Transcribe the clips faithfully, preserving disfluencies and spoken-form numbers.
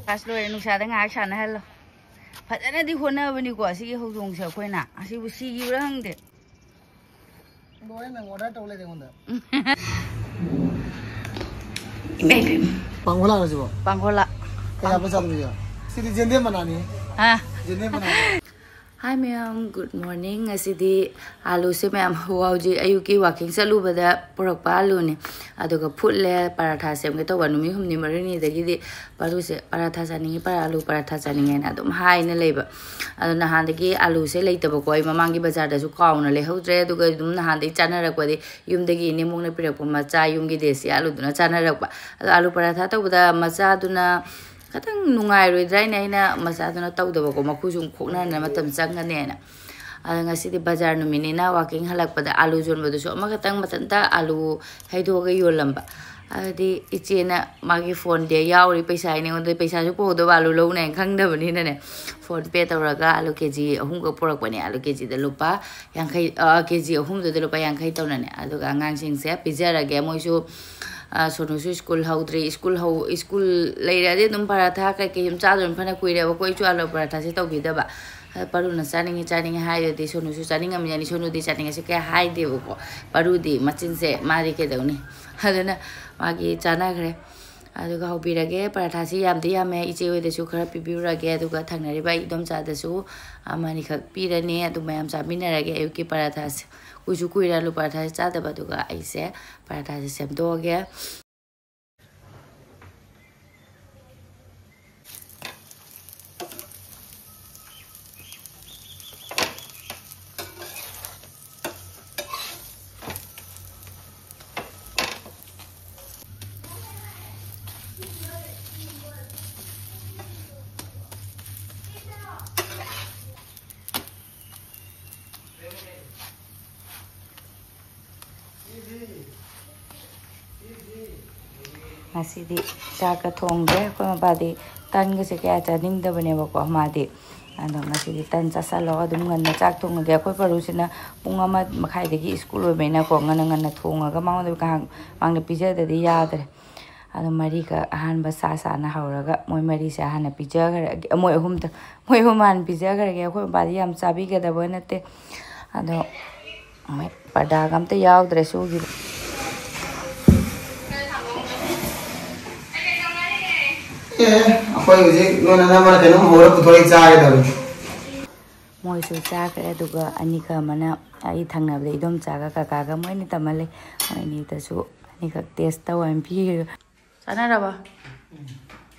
Class ꯂꯣꯏꯔꯦ, ꯅꯨꯡꯁꯥꯗ ꯉꯥꯏꯍꯥꯛ ꯁꯥꯟꯅꯍꯜꯂꯣ꯫ ꯐꯖꯅꯗꯤ ꯍꯣꯠꯅꯕꯅꯤꯀꯣ ꯑꯁꯤꯒꯤ ꯍꯧꯗꯣꯡꯁꯦ ꯑꯩꯈꯣꯏꯅ꯫ ꯑꯁꯤꯕꯨ ꯁꯤꯈꯤꯕ꯭ꯔꯥ ꯈꯪꯗꯦ꯫ ꯂꯣꯏꯔꯦ, ꯅꯪ ꯑꯣꯔꯗꯔ ꯇꯧ ꯂꯩꯔꯦ ꯑꯩꯉꯣꯟꯗ꯫ ꯏꯃꯥ, ꯏꯃꯥ, ꯏꯃꯥ꯫ ꯄꯥꯡꯈꯣꯂꯥꯔꯣ ꯁꯤꯕꯣ? ꯄꯥꯡꯈꯣꯂꯥ꯫ ꯀꯌꯥ ꯄꯩꯁꯥꯗꯣ ꯄꯤꯒꯦ? ꯁꯤꯗꯤ ꯌꯦꯟꯗꯦꯝ ꯃꯅꯥꯅꯤ꯫ ꯑꯥ꯫ ꯌꯦꯟꯗꯦꯝ ꯃꯅꯥꯅꯤ꯫ Hi ꯃꯌꯥꯝ, good morning꯫ ꯉꯁꯤꯗꯤ ꯑꯥꯂꯨꯁꯦ ꯃꯌꯥꯝ ꯍꯧꯖꯤꯛ ꯑꯌꯨꯛꯀꯤ ꯋꯥꯀꯤꯡ ꯆꯠꯂꯨꯕꯗ ꯄꯨꯔꯛꯄ ꯑꯥꯂꯨꯅꯦ꯫ ꯑꯗꯨꯒ ꯐꯨꯠꯂꯦ, ꯄꯔꯥꯊꯥ ꯁꯦꯝꯒꯦ ꯇꯧꯕ꯫ ꯅꯨꯃꯤꯠ ꯍꯨꯝꯅꯤ ꯃꯔꯤꯅꯤꯗꯒꯤꯗꯤ ꯄꯔꯨꯁꯦ ꯄꯔꯥꯊꯥ ꯆꯥꯅꯤꯡꯉꯤ, ꯄꯔꯥ, ꯑꯥꯂꯨ ꯄꯔꯥꯊꯥ ꯆꯥꯅꯤꯡꯉꯦꯅ ꯑꯗꯨꯝ ꯍꯥꯏꯅ ꯂꯩꯕ꯫ ꯑꯗꯣ ꯅꯍꯥꯟꯗꯒꯤ ꯑꯥꯂꯨꯁꯦ ꯂꯩꯇꯕꯀꯣ, ꯑꯩ ꯃꯃꯥꯡꯒꯤ ꯕꯖꯥꯔꯗꯁꯨ ꯀꯥꯎꯅ ꯂꯩꯍꯧꯗ꯭ꯔꯦ꯫ ꯑꯗꯨꯒ ꯑꯗꯨꯝ ꯅꯍꯥꯟꯗꯒꯤ ꯆꯥꯅꯔꯛꯄꯗꯤ ꯌꯨꯝꯗꯒꯤ ꯏꯅꯦꯝꯕꯣꯛꯅ ꯄꯤꯔꯛꯄ ꯃꯆꯥ, ꯌꯨꯝꯒꯤ ꯗꯦꯁꯤ ꯑꯥꯂꯨꯗꯨꯅ ꯆꯥꯅꯔꯛꯄ꯫ ꯑꯗꯣ ꯑꯥꯂꯨ ꯄꯔꯥꯊꯥ ꯇꯧꯕꯗ ꯃꯆꯥꯗꯨꯅ ꯈꯤꯇꯪ ꯅꯨꯡꯉꯥꯏꯔꯣꯏꯗ꯭ꯔꯥ ꯍꯥꯏꯅ ꯑꯩꯅ ꯃꯆꯥꯗꯨꯅ ꯇꯧꯗꯕꯀꯣ, ꯃꯈꯨ ꯁꯨꯝ ꯈꯣꯛꯅꯅ ꯃꯇꯝ ꯆꯪꯒꯅꯦꯅ꯫ ꯑꯗ ꯉꯁꯤꯗꯤ ꯕꯖꯥꯔ ꯅꯨꯃꯤꯠꯅꯤꯅ ꯋꯥꯀꯤꯡ ꯍꯜꯂꯛꯄꯗ ꯑꯥꯂꯨ ꯌꯣꯟꯕꯗꯨꯁꯨ ꯑꯃꯈꯛꯇꯪ ꯃꯊꯟꯇ ꯑꯥꯂꯨ ꯍꯩꯗꯣꯛꯑꯒ ꯌꯣꯜꯂꯝꯕ꯫ ꯑꯗꯨꯗꯤ ꯏꯆꯦꯅ ꯃꯥꯒꯤ ꯐꯣꯟꯗꯤ ꯌꯥꯎꯔꯤ, ꯄꯩꯁꯥ ꯍꯥꯏꯅ ꯑꯩꯉꯣꯟꯗ ꯄꯩꯁꯥꯁꯨ ꯄꯨꯍꯧꯗꯕ, ꯑꯥꯂꯨ ꯂꯧꯅꯦ ꯍꯥꯏꯅ ꯈꯪꯗꯕꯅꯤꯅꯅꯦ꯫ ꯐꯣꯟ ꯄꯦ ꯇꯧꯔꯒ ꯑꯥꯂꯨ ꯀꯦ ꯖꯤ ꯑꯍꯨꯝꯈꯛ ꯄꯨꯔꯛꯄꯅꯦ꯫ ꯑꯥꯂꯨ ꯀꯦ ꯖꯤꯗ ꯂꯨꯄꯥ ꯌꯥꯡꯈꯩ, ꯑ, ꯀꯦ ꯖꯤ ꯑꯍꯨꯝꯗꯨꯗ ꯂꯨꯄꯥ ꯌꯥꯡꯈꯩ ꯇꯧꯅꯅꯦ꯫ ꯑꯗꯨꯒ ꯑꯉꯥꯡꯁꯤꯡꯁꯦ ꯄꯤꯖꯔꯒꯦ꯫ ꯃꯣꯏꯁꯨ, ꯑ, ꯁꯣꯅꯨꯁꯨ ꯁ꯭ꯀꯨꯜ ꯍꯧꯗ꯭ꯔꯤ꯫ ꯁ꯭ꯀꯨꯜ ꯍꯧ-, ꯁ꯭ꯀꯨꯜ ꯂꯩꯔꯗꯤ ꯑꯗꯨꯝ ꯄꯔꯥꯊꯥ ꯀꯩꯀꯩ ꯑꯗꯨꯝ ꯆꯥꯗꯣꯏꯅ ꯐꯅ ꯀꯨꯏꯔꯦꯕꯀꯣ꯫ ꯑꯩꯁꯨ ꯑꯥꯂꯨ ꯄꯔꯥꯊꯥꯁꯦ ꯇꯧꯕꯤꯗꯕ꯫ ꯑ, ꯄꯔꯨꯅ ꯆꯥꯅꯤꯡꯉꯤ, ꯆꯥꯅꯤꯡꯉꯤ ꯍꯥꯏꯔꯗꯤ ꯁꯣꯅꯨꯁꯨ ꯆꯥꯅꯤꯡꯉꯝꯃꯤꯅꯅꯤ꯫ ꯁꯣꯅꯨꯗꯤ ꯆꯥꯅꯤꯡꯉꯁꯨ ꯀꯌꯥ ꯍꯥꯏꯗꯦꯕꯀꯣ꯫ ꯄꯔꯨꯗꯤ ꯃꯆꯤꯟꯁꯦ ꯃꯥꯗꯤ ꯀꯩꯗꯧꯅꯤ? ꯑꯗꯨꯅ ꯃꯥꯒꯤ ꯆꯥꯅꯈ꯭ꯔꯦ꯫ ꯑꯗꯨꯒ ꯍꯧꯕꯤꯔꯒꯦ꯫ ꯄꯔꯥꯊꯥꯁꯤ ꯌꯥꯝꯗꯤ ꯌꯥꯝꯃꯦ꯫ ꯏꯆꯦ ꯍꯣꯏꯗꯁꯨ ꯈꯔ ꯄꯤꯕꯤꯔꯨꯔꯒꯦ꯫ ꯑꯗꯨꯒ ꯊꯪꯅꯔꯤꯕ ꯑꯩ ꯏꯗꯣꯝꯆꯥꯗꯁꯨ ꯑꯃꯅꯤꯈꯛ ꯄꯤꯔꯅꯤ꯫ ꯑꯗꯨ ꯃꯌꯥꯝ ꯆꯥꯃꯤꯟꯅꯔꯒꯦ꯫ ꯑꯌꯨꯛꯀꯤ ꯄꯔꯥꯊꯥꯁꯦ꯫ ꯀꯨꯏꯁꯨ ꯀꯨꯏꯔꯦ ꯑꯥꯂꯨ ꯄꯔꯥꯊꯥꯁꯦ ꯆꯥꯗꯕ꯫ ꯑꯗꯨꯒ ꯑꯩꯁꯦ ꯄꯔꯥꯊꯥꯁꯦ ꯁꯦꯝꯗꯣꯛꯑꯒꯦ꯫ ꯉꯁꯤꯗꯤ ꯆꯥꯛꯀ ꯊꯣꯡꯗ꯭ꯔꯦ꯫ ꯑꯩꯈꯣꯏ ꯃꯄꯥꯗꯤ ꯇꯟꯒꯁꯦ ꯀꯌꯥ ꯆꯥꯅꯤꯡꯗꯕꯅꯦꯕꯀꯣ ꯃꯥꯗꯤ꯫ ꯑꯗꯣ ꯉꯁꯤꯗꯤ ꯇꯟ ꯆꯥꯁꯜꯂꯣ, ꯑꯗꯨꯝ ꯉꯟꯅ ꯆꯥꯛ ꯊꯣꯡꯉꯒꯦ꯫ ꯑꯩꯈꯣꯏ ꯄꯔꯨꯁꯤꯅ ꯄꯨꯡ ꯑꯃ ꯃꯈꯥꯏꯗꯒꯤ ꯁ꯭ꯀꯨꯜ ꯑꯣꯏꯕꯅꯤꯅꯀꯣ, ꯉꯟꯅ ꯉꯟꯅ ꯊꯣꯡꯉꯒ ꯃꯉꯣꯟꯗ ꯉꯥꯏꯍꯥꯛ ꯃꯥꯡꯗ ꯄꯤꯖꯗꯗꯤ ꯌꯥꯗ꯭ꯔꯦ꯫ ꯑꯗꯣ ꯃꯔꯤꯈꯛ ꯑꯍꯥꯟꯕ ꯁꯥ ꯁꯥꯅ ꯍꯧꯔꯒ ꯃꯣꯏ ꯃꯔꯤꯁꯦ ꯍꯥꯟꯅ ꯄꯤꯖꯈ꯭ꯔꯒꯦ, ꯃꯣꯏ ꯑꯍꯨꯝꯗ, ꯃꯣꯏ ꯑꯍꯨꯝ ꯍꯥꯟꯅ ꯄꯤꯖꯈ꯭ꯔꯒꯦ꯫ ꯑꯩꯈꯣꯏ ꯕꯕꯥꯗꯤ ꯌꯥꯝ ꯆꯥꯕꯤꯒꯗꯕ ꯅꯠꯇꯦ꯫ ꯑꯗꯣ ꯃꯣꯏ ꯄꯔꯗꯥꯒ ꯑꯝꯇ ꯌꯥꯎꯗ꯭ꯔꯦ ꯁꯨꯒꯤꯕ꯫ ꯑꯦ, ꯑꯩꯈꯣꯏ ꯍꯧꯖꯤꯛ ꯅꯣꯏꯅ ꯅꯝꯃꯅ ꯀꯩꯅꯣꯝ ꯍꯧꯔ ꯄꯨꯊꯣꯔꯛꯏ ꯆꯥꯒꯗꯕꯅꯤ꯫ ꯃꯣꯏꯁꯨ ꯆꯥꯈ꯭ꯔꯦ꯫ ꯑꯗꯨꯒ ꯑꯅꯤꯈꯛ ꯑꯃꯅ ꯑꯩ ꯊꯪꯅꯕꯗ ꯏꯗꯣꯝꯆꯥꯒ ꯀꯀꯥꯒ ꯃꯣꯏ ꯑꯅꯤ ꯇꯝꯍꯜꯂꯦ꯫ ꯃꯣꯏ ꯑꯅꯤꯗꯁꯨ ꯑꯅꯤꯈꯛ ꯇꯦꯁ ꯇꯧ ꯍꯥꯏꯅ ꯄꯤꯈ꯭ꯔꯦ꯫ ꯆꯥꯅꯔꯕ?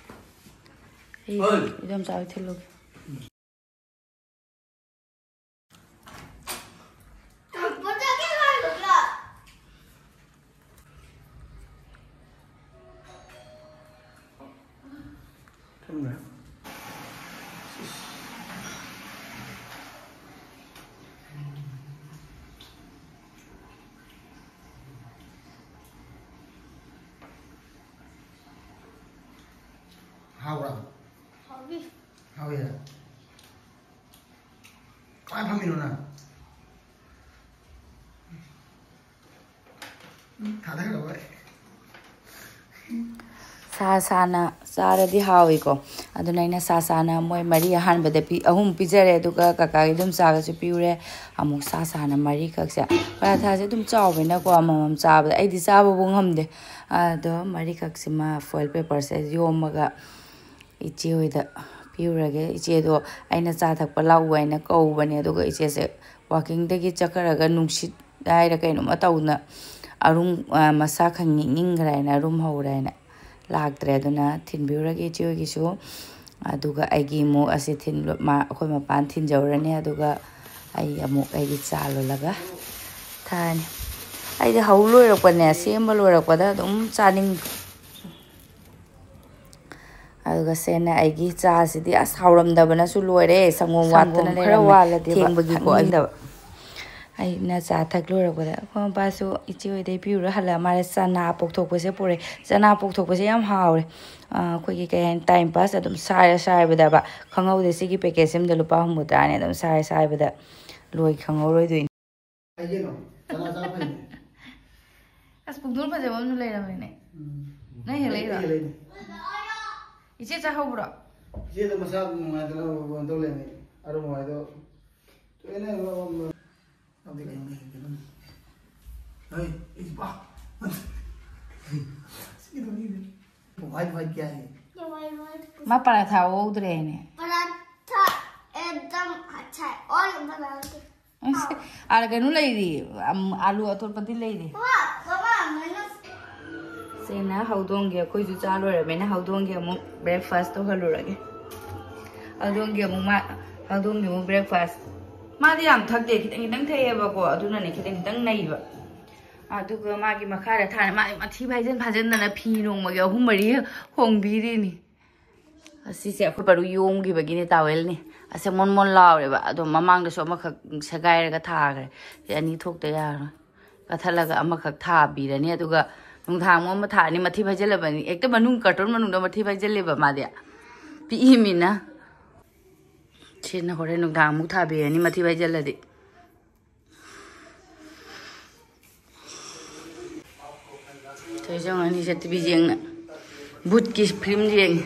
ꯑꯩ ꯍꯣꯏ꯫ ꯏꯗꯣꯝꯆꯥ ꯍꯣꯏ ꯊꯤꯜꯂꯨꯒꯦ꯫ ꯍꯥꯎꯕ꯭ꯔꯥ? ꯍꯥꯎꯏ꯫ ꯍꯥꯎꯏ? ꯀꯃꯥꯏ ꯐꯝꯃꯤꯅꯣ ꯅꯪ? ꯎꯝ, ꯊꯥꯗꯈ꯭ꯔꯕ? ꯁꯥ ꯁꯥꯅ ꯆꯥꯔꯗꯤ ꯍꯥꯎꯏꯀꯣ꯫ ꯑꯗꯨꯅ ꯑꯩꯅ ꯁꯥ ꯁꯥꯅ ꯃꯣꯏ ꯃꯔꯤ ꯑꯍꯥꯟꯕꯗ ꯄꯤ-, ꯑꯍꯨꯝ ꯄꯤꯖꯔꯦ, ꯑꯗꯨꯒ ꯀꯀꯥꯒꯤ ꯏꯗꯣꯝꯆꯥꯒꯁꯨ ꯄꯤꯔꯨꯔꯦ꯫ ꯑꯃꯨꯛ ꯁꯥ ꯁꯥꯅ ꯃꯔꯤꯈꯛꯁꯦ, ꯄꯔꯥꯊꯥꯁꯦ ꯑꯗꯨꯝ ꯆꯥꯎꯕꯅꯤꯅꯀꯣ, ꯑꯃꯃꯝ ꯆꯥꯕꯗ ꯑꯩꯗꯤ ꯆꯥꯕꯕꯨ ꯉꯝꯗꯦ꯫ ꯑꯗꯣ ꯃꯔꯤꯈꯛꯁꯤꯃ ꯐꯣꯏꯜ ꯄꯦꯄꯔꯁꯦ ꯌꯣꯝꯃꯒ ꯏꯆꯦ ꯍꯣꯏꯗ ꯄꯤꯔꯨꯔꯒꯦ꯫ ꯏꯆꯦꯗꯣ ꯑꯩꯅ ꯆꯥ ꯊꯛꯄ ꯂꯥꯛꯎ ꯍꯥꯏꯅ ꯀꯧꯕꯅꯦ, ꯑꯗꯨꯒ ꯏꯆꯦꯁꯦ ꯋꯥꯀꯤꯡꯗꯒꯤ ꯆꯠꯈ꯭ꯔꯒ ꯅꯨꯡꯁꯤꯠ ꯍꯥꯏꯔ ꯀꯩꯅꯣꯝꯃ ꯇꯧꯅ ꯑꯔꯨꯝ, ꯑ, ꯃꯁꯥ ꯈꯪ ꯅꯤꯛꯅꯤꯡꯈ꯭ꯔꯦ ꯍꯥꯏꯅ ꯑꯔꯨꯝ ꯍꯧꯔꯦ ꯍꯥꯏꯅ ꯂꯥꯛꯇ꯭ꯔꯦ꯫ ꯑꯗꯨꯅ ꯊꯤꯟꯕꯤꯔꯨꯔꯒꯦ ꯏꯆꯦ ꯍꯣꯏꯒꯤꯁꯨ꯫ ꯑꯗꯨꯒ ꯑꯩꯒꯤ ꯑꯃꯨꯛ ꯑꯁꯤ ꯊꯤꯟ-, ꯃꯥ-, ꯑꯩꯈꯣꯏ ꯃꯄꯥꯟ ꯊꯤꯟꯖꯧꯔꯅꯤ꯫ ꯑꯗꯨꯒ ꯑꯩ ꯑꯃꯨꯛ ꯑꯩꯒꯤ ꯆꯥ ꯂꯣꯜꯂꯒ ꯊꯛꯑꯅꯤ꯫ ꯑꯩꯗꯤ ꯍꯧ ꯂꯣꯏꯔꯛꯄꯅꯦ, ꯁꯦꯝꯕ ꯂꯣꯏꯔꯛꯄꯗ ꯑꯗꯨꯝ ꯆꯥꯅꯤꯡ-, ꯑꯗꯨꯒ ꯁꯦꯅ ꯑꯩꯒꯤ ꯆꯥꯁꯤꯗꯤ ꯑꯁ ꯍꯥꯎꯔꯝꯗꯕꯅꯁꯨ ꯂꯣꯏꯔꯦ꯫ ꯁꯪꯒꯣꯝ ꯁꯪꯒꯣꯝ ꯋꯥꯠꯇꯅ ꯈꯔ ꯂꯩꯔꯝꯃꯦ꯫ ꯋꯥꯠꯂꯗꯤꯕ ꯊꯦꯡꯕꯒꯤꯀꯣ ꯑꯩ ꯊꯛꯅꯤꯡꯗꯕ꯫ ꯑꯩꯅ ꯆꯥ ꯊꯛ ꯂꯣꯏꯔꯛꯄꯗ ꯑꯩꯈꯣꯏ ꯃꯄꯥꯁꯨ ꯏꯆꯦ ꯍꯣꯏꯗꯩ ꯄꯤꯔꯨꯔ ꯍꯜꯂꯛꯑ ꯃꯥꯜꯂꯦ꯫ ꯆꯅꯥ ꯄꯣꯛꯊꯣꯛꯄꯁꯦ ꯄꯨꯔꯛꯑꯦ꯫ ꯆꯅꯥ ꯄꯣꯛꯊꯣꯛꯄꯁꯦ ꯌꯥꯝ ꯍꯥꯎꯔꯦ꯫ ꯑ, ꯑꯩꯈꯣꯏꯒꯤ ꯀꯩ ꯍꯥꯏꯅꯤ, ꯇꯥꯏꯝ ꯄꯥꯁ ꯑꯗꯨꯝ ꯁꯥꯏꯔ ꯁꯥꯏꯕꯗꯕ ꯈꯪꯍꯧꯗꯦ꯫ ꯁꯤꯒꯤ ꯄꯦꯀꯦꯠꯁꯤꯃꯗ ꯂꯨꯄꯥ ꯍꯨꯝꯐꯨ ꯇꯔꯥꯅꯦ꯫ ꯑꯗꯨꯝ ꯁꯥꯏꯔ ꯁꯥꯏꯕꯗ ꯂꯣꯏ ꯈꯪꯍꯧꯔꯣꯏꯗꯣꯏꯅꯤ꯫ ꯀꯩꯒꯤꯅꯣ? ꯆꯅꯥ ꯆꯥ ꯐꯩꯅꯦ꯫ ꯑꯁ, ꯄꯨꯛꯗꯣꯟ ꯐꯖꯕ ꯑꯃꯁꯨ ꯂꯩꯔꯝꯃꯦꯅꯦ꯫ ꯎꯝ꯫ ꯅꯪ ꯍꯦꯜꯂꯛꯏꯔꯣ? ꯑꯩ ꯍꯦꯜꯂꯛꯏꯅꯦ꯫ ꯏꯆꯦ ꯆꯥꯍꯧꯕ꯭ꯔꯣ? ꯏꯆꯦꯗꯣ ꯃꯁꯥ ꯅꯨꯡꯉꯥꯏꯇꯅ ꯀꯩꯅꯣ ꯇꯧ ꯂꯩꯔꯝꯃꯦ꯫ ꯑꯔꯨꯝ ꯑꯍꯥꯏꯗꯣ ꯇꯣꯏꯅ ꯍꯦꯛ ꯂꯧꯔꯝꯕ꯫ ꯑꯗꯨꯗꯤ ꯀꯩꯅꯣ ꯂꯩ, ꯀꯩꯅꯣ ꯂꯩ꯫ ꯍꯩ, ꯑꯩ ꯕꯥ꯫ ꯁꯤꯒꯤꯗꯣ ꯃꯤꯅꯦ꯫ ꯋꯥꯏꯠ ꯋꯥꯏꯠ ꯀꯌꯥ ꯍꯦ? ꯃꯥ ꯄꯔꯥꯊꯥ ꯍꯧꯗ꯭ꯔꯦꯅꯦ꯫ पराठा एकदम अच्छा है और बनाओ। ꯑꯁ, ꯑꯥ, ꯀꯩꯅꯣ ꯂꯩꯔꯤ, ꯑꯝ, ꯑꯥꯂꯨ ꯑꯇꯣꯠꯄꯗꯤ ꯂꯩꯔꯤ꯫ ꯃꯃꯥ, ꯃꯃꯥ, ꯃꯅꯨꯡ ꯁꯤꯅ ꯍꯧꯗꯣꯡꯒꯤ, ꯑꯩꯈꯣꯏꯁꯨ ꯆꯥ ꯂꯣꯏꯔꯕꯅꯤꯅ ꯍꯧꯗꯣꯡꯒꯤ ꯑꯃꯨꯛ breakfast ꯇꯧꯍꯜꯂꯨꯔꯒꯦ꯫ ꯍꯧꯗꯣꯡꯒꯤ ꯑꯃꯨꯛ ꯃꯥ, ꯍꯧꯗꯣꯡꯒꯤ ꯑꯃꯨꯛ breakfast꯫ ꯃꯥꯗꯤ ꯌꯥꯝ ꯊꯛꯇꯦ, ꯈꯤꯇꯪ ꯈꯤꯇꯪ ꯊꯛꯑꯦꯕꯀꯣ, ꯑꯗꯨꯅꯅꯦ ꯈꯤꯇꯪ ꯈꯤꯇꯪ ꯅꯩꯕ꯫ ꯑꯗꯨꯒ ꯃꯥꯒꯤ ꯃꯈꯥꯗ ꯊꯥꯔꯦ, ꯃꯥꯗꯤ ꯃꯊꯤ ꯐꯥꯏꯖꯟ ꯐꯥꯏꯖꯟꯗꯅ ꯐꯤ ꯅꯣꯡꯃꯒꯤ ꯑꯍꯨꯝ ꯃꯔꯤ ꯍꯣꯡꯕꯤꯔꯤꯅꯤ꯫ ꯑꯁꯤꯁꯦ ꯑꯩꯈꯣꯏ ꯄꯔꯨ ꯌꯣꯝꯈꯤꯕꯒꯤꯅꯦ, towel ꯅꯤ꯫ ꯑꯁꯦ ꯃꯣꯟ ꯃꯣꯟ ꯂꯥꯎꯔꯦꯕ, ꯑꯗꯣ ꯃꯃꯥꯡꯗꯁꯨ ꯑꯃꯈꯛ ꯁꯦꯒꯥꯏꯔꯒ ꯊꯥꯈ꯭ꯔꯦ꯫ ꯁꯤ ꯑꯅꯤ ꯊꯣꯛꯇ ꯌꯥꯔꯣꯏ꯫ ꯀꯠꯊꯠꯂꯒ ꯑꯃꯈꯛ ꯊꯥꯕꯤꯔꯅꯤ, ꯑꯗꯨꯒ ꯅꯨꯡꯗꯥꯡ ꯑꯃꯨꯛ ꯑꯃ ꯊꯥꯔꯅꯤ꯫ ꯃꯊꯤ ꯐꯥꯏꯖꯤꯜꯂꯕꯅꯤ, ꯍꯦꯛꯇ ꯃꯅꯨꯡ, ꯀꯥꯔꯇꯨꯟ ꯃꯅꯨꯡꯗ ꯃꯊꯤ ꯐꯥꯏꯖꯤꯜꯂꯦꯕ ꯃꯥꯗꯤ꯫ ꯄꯤꯛꯏꯃꯤꯅ꯫ ꯁꯤꯅ ꯍꯣꯔꯦꯟ ꯅꯨꯡꯗꯥꯡ ꯑꯃꯨꯛ ꯊꯥꯕꯤꯔꯅꯤ, ꯃꯊꯤ ꯐꯥꯏꯖꯤꯜꯂꯗꯤ꯫ ꯊꯣꯏꯖꯪ ꯑꯅꯤꯁꯦ ꯇꯤꯚꯤ ꯌꯦꯡꯅ, ꯚꯨꯠꯀꯤ ꯐꯤꯂꯝ ꯌꯦꯡꯉꯤ꯫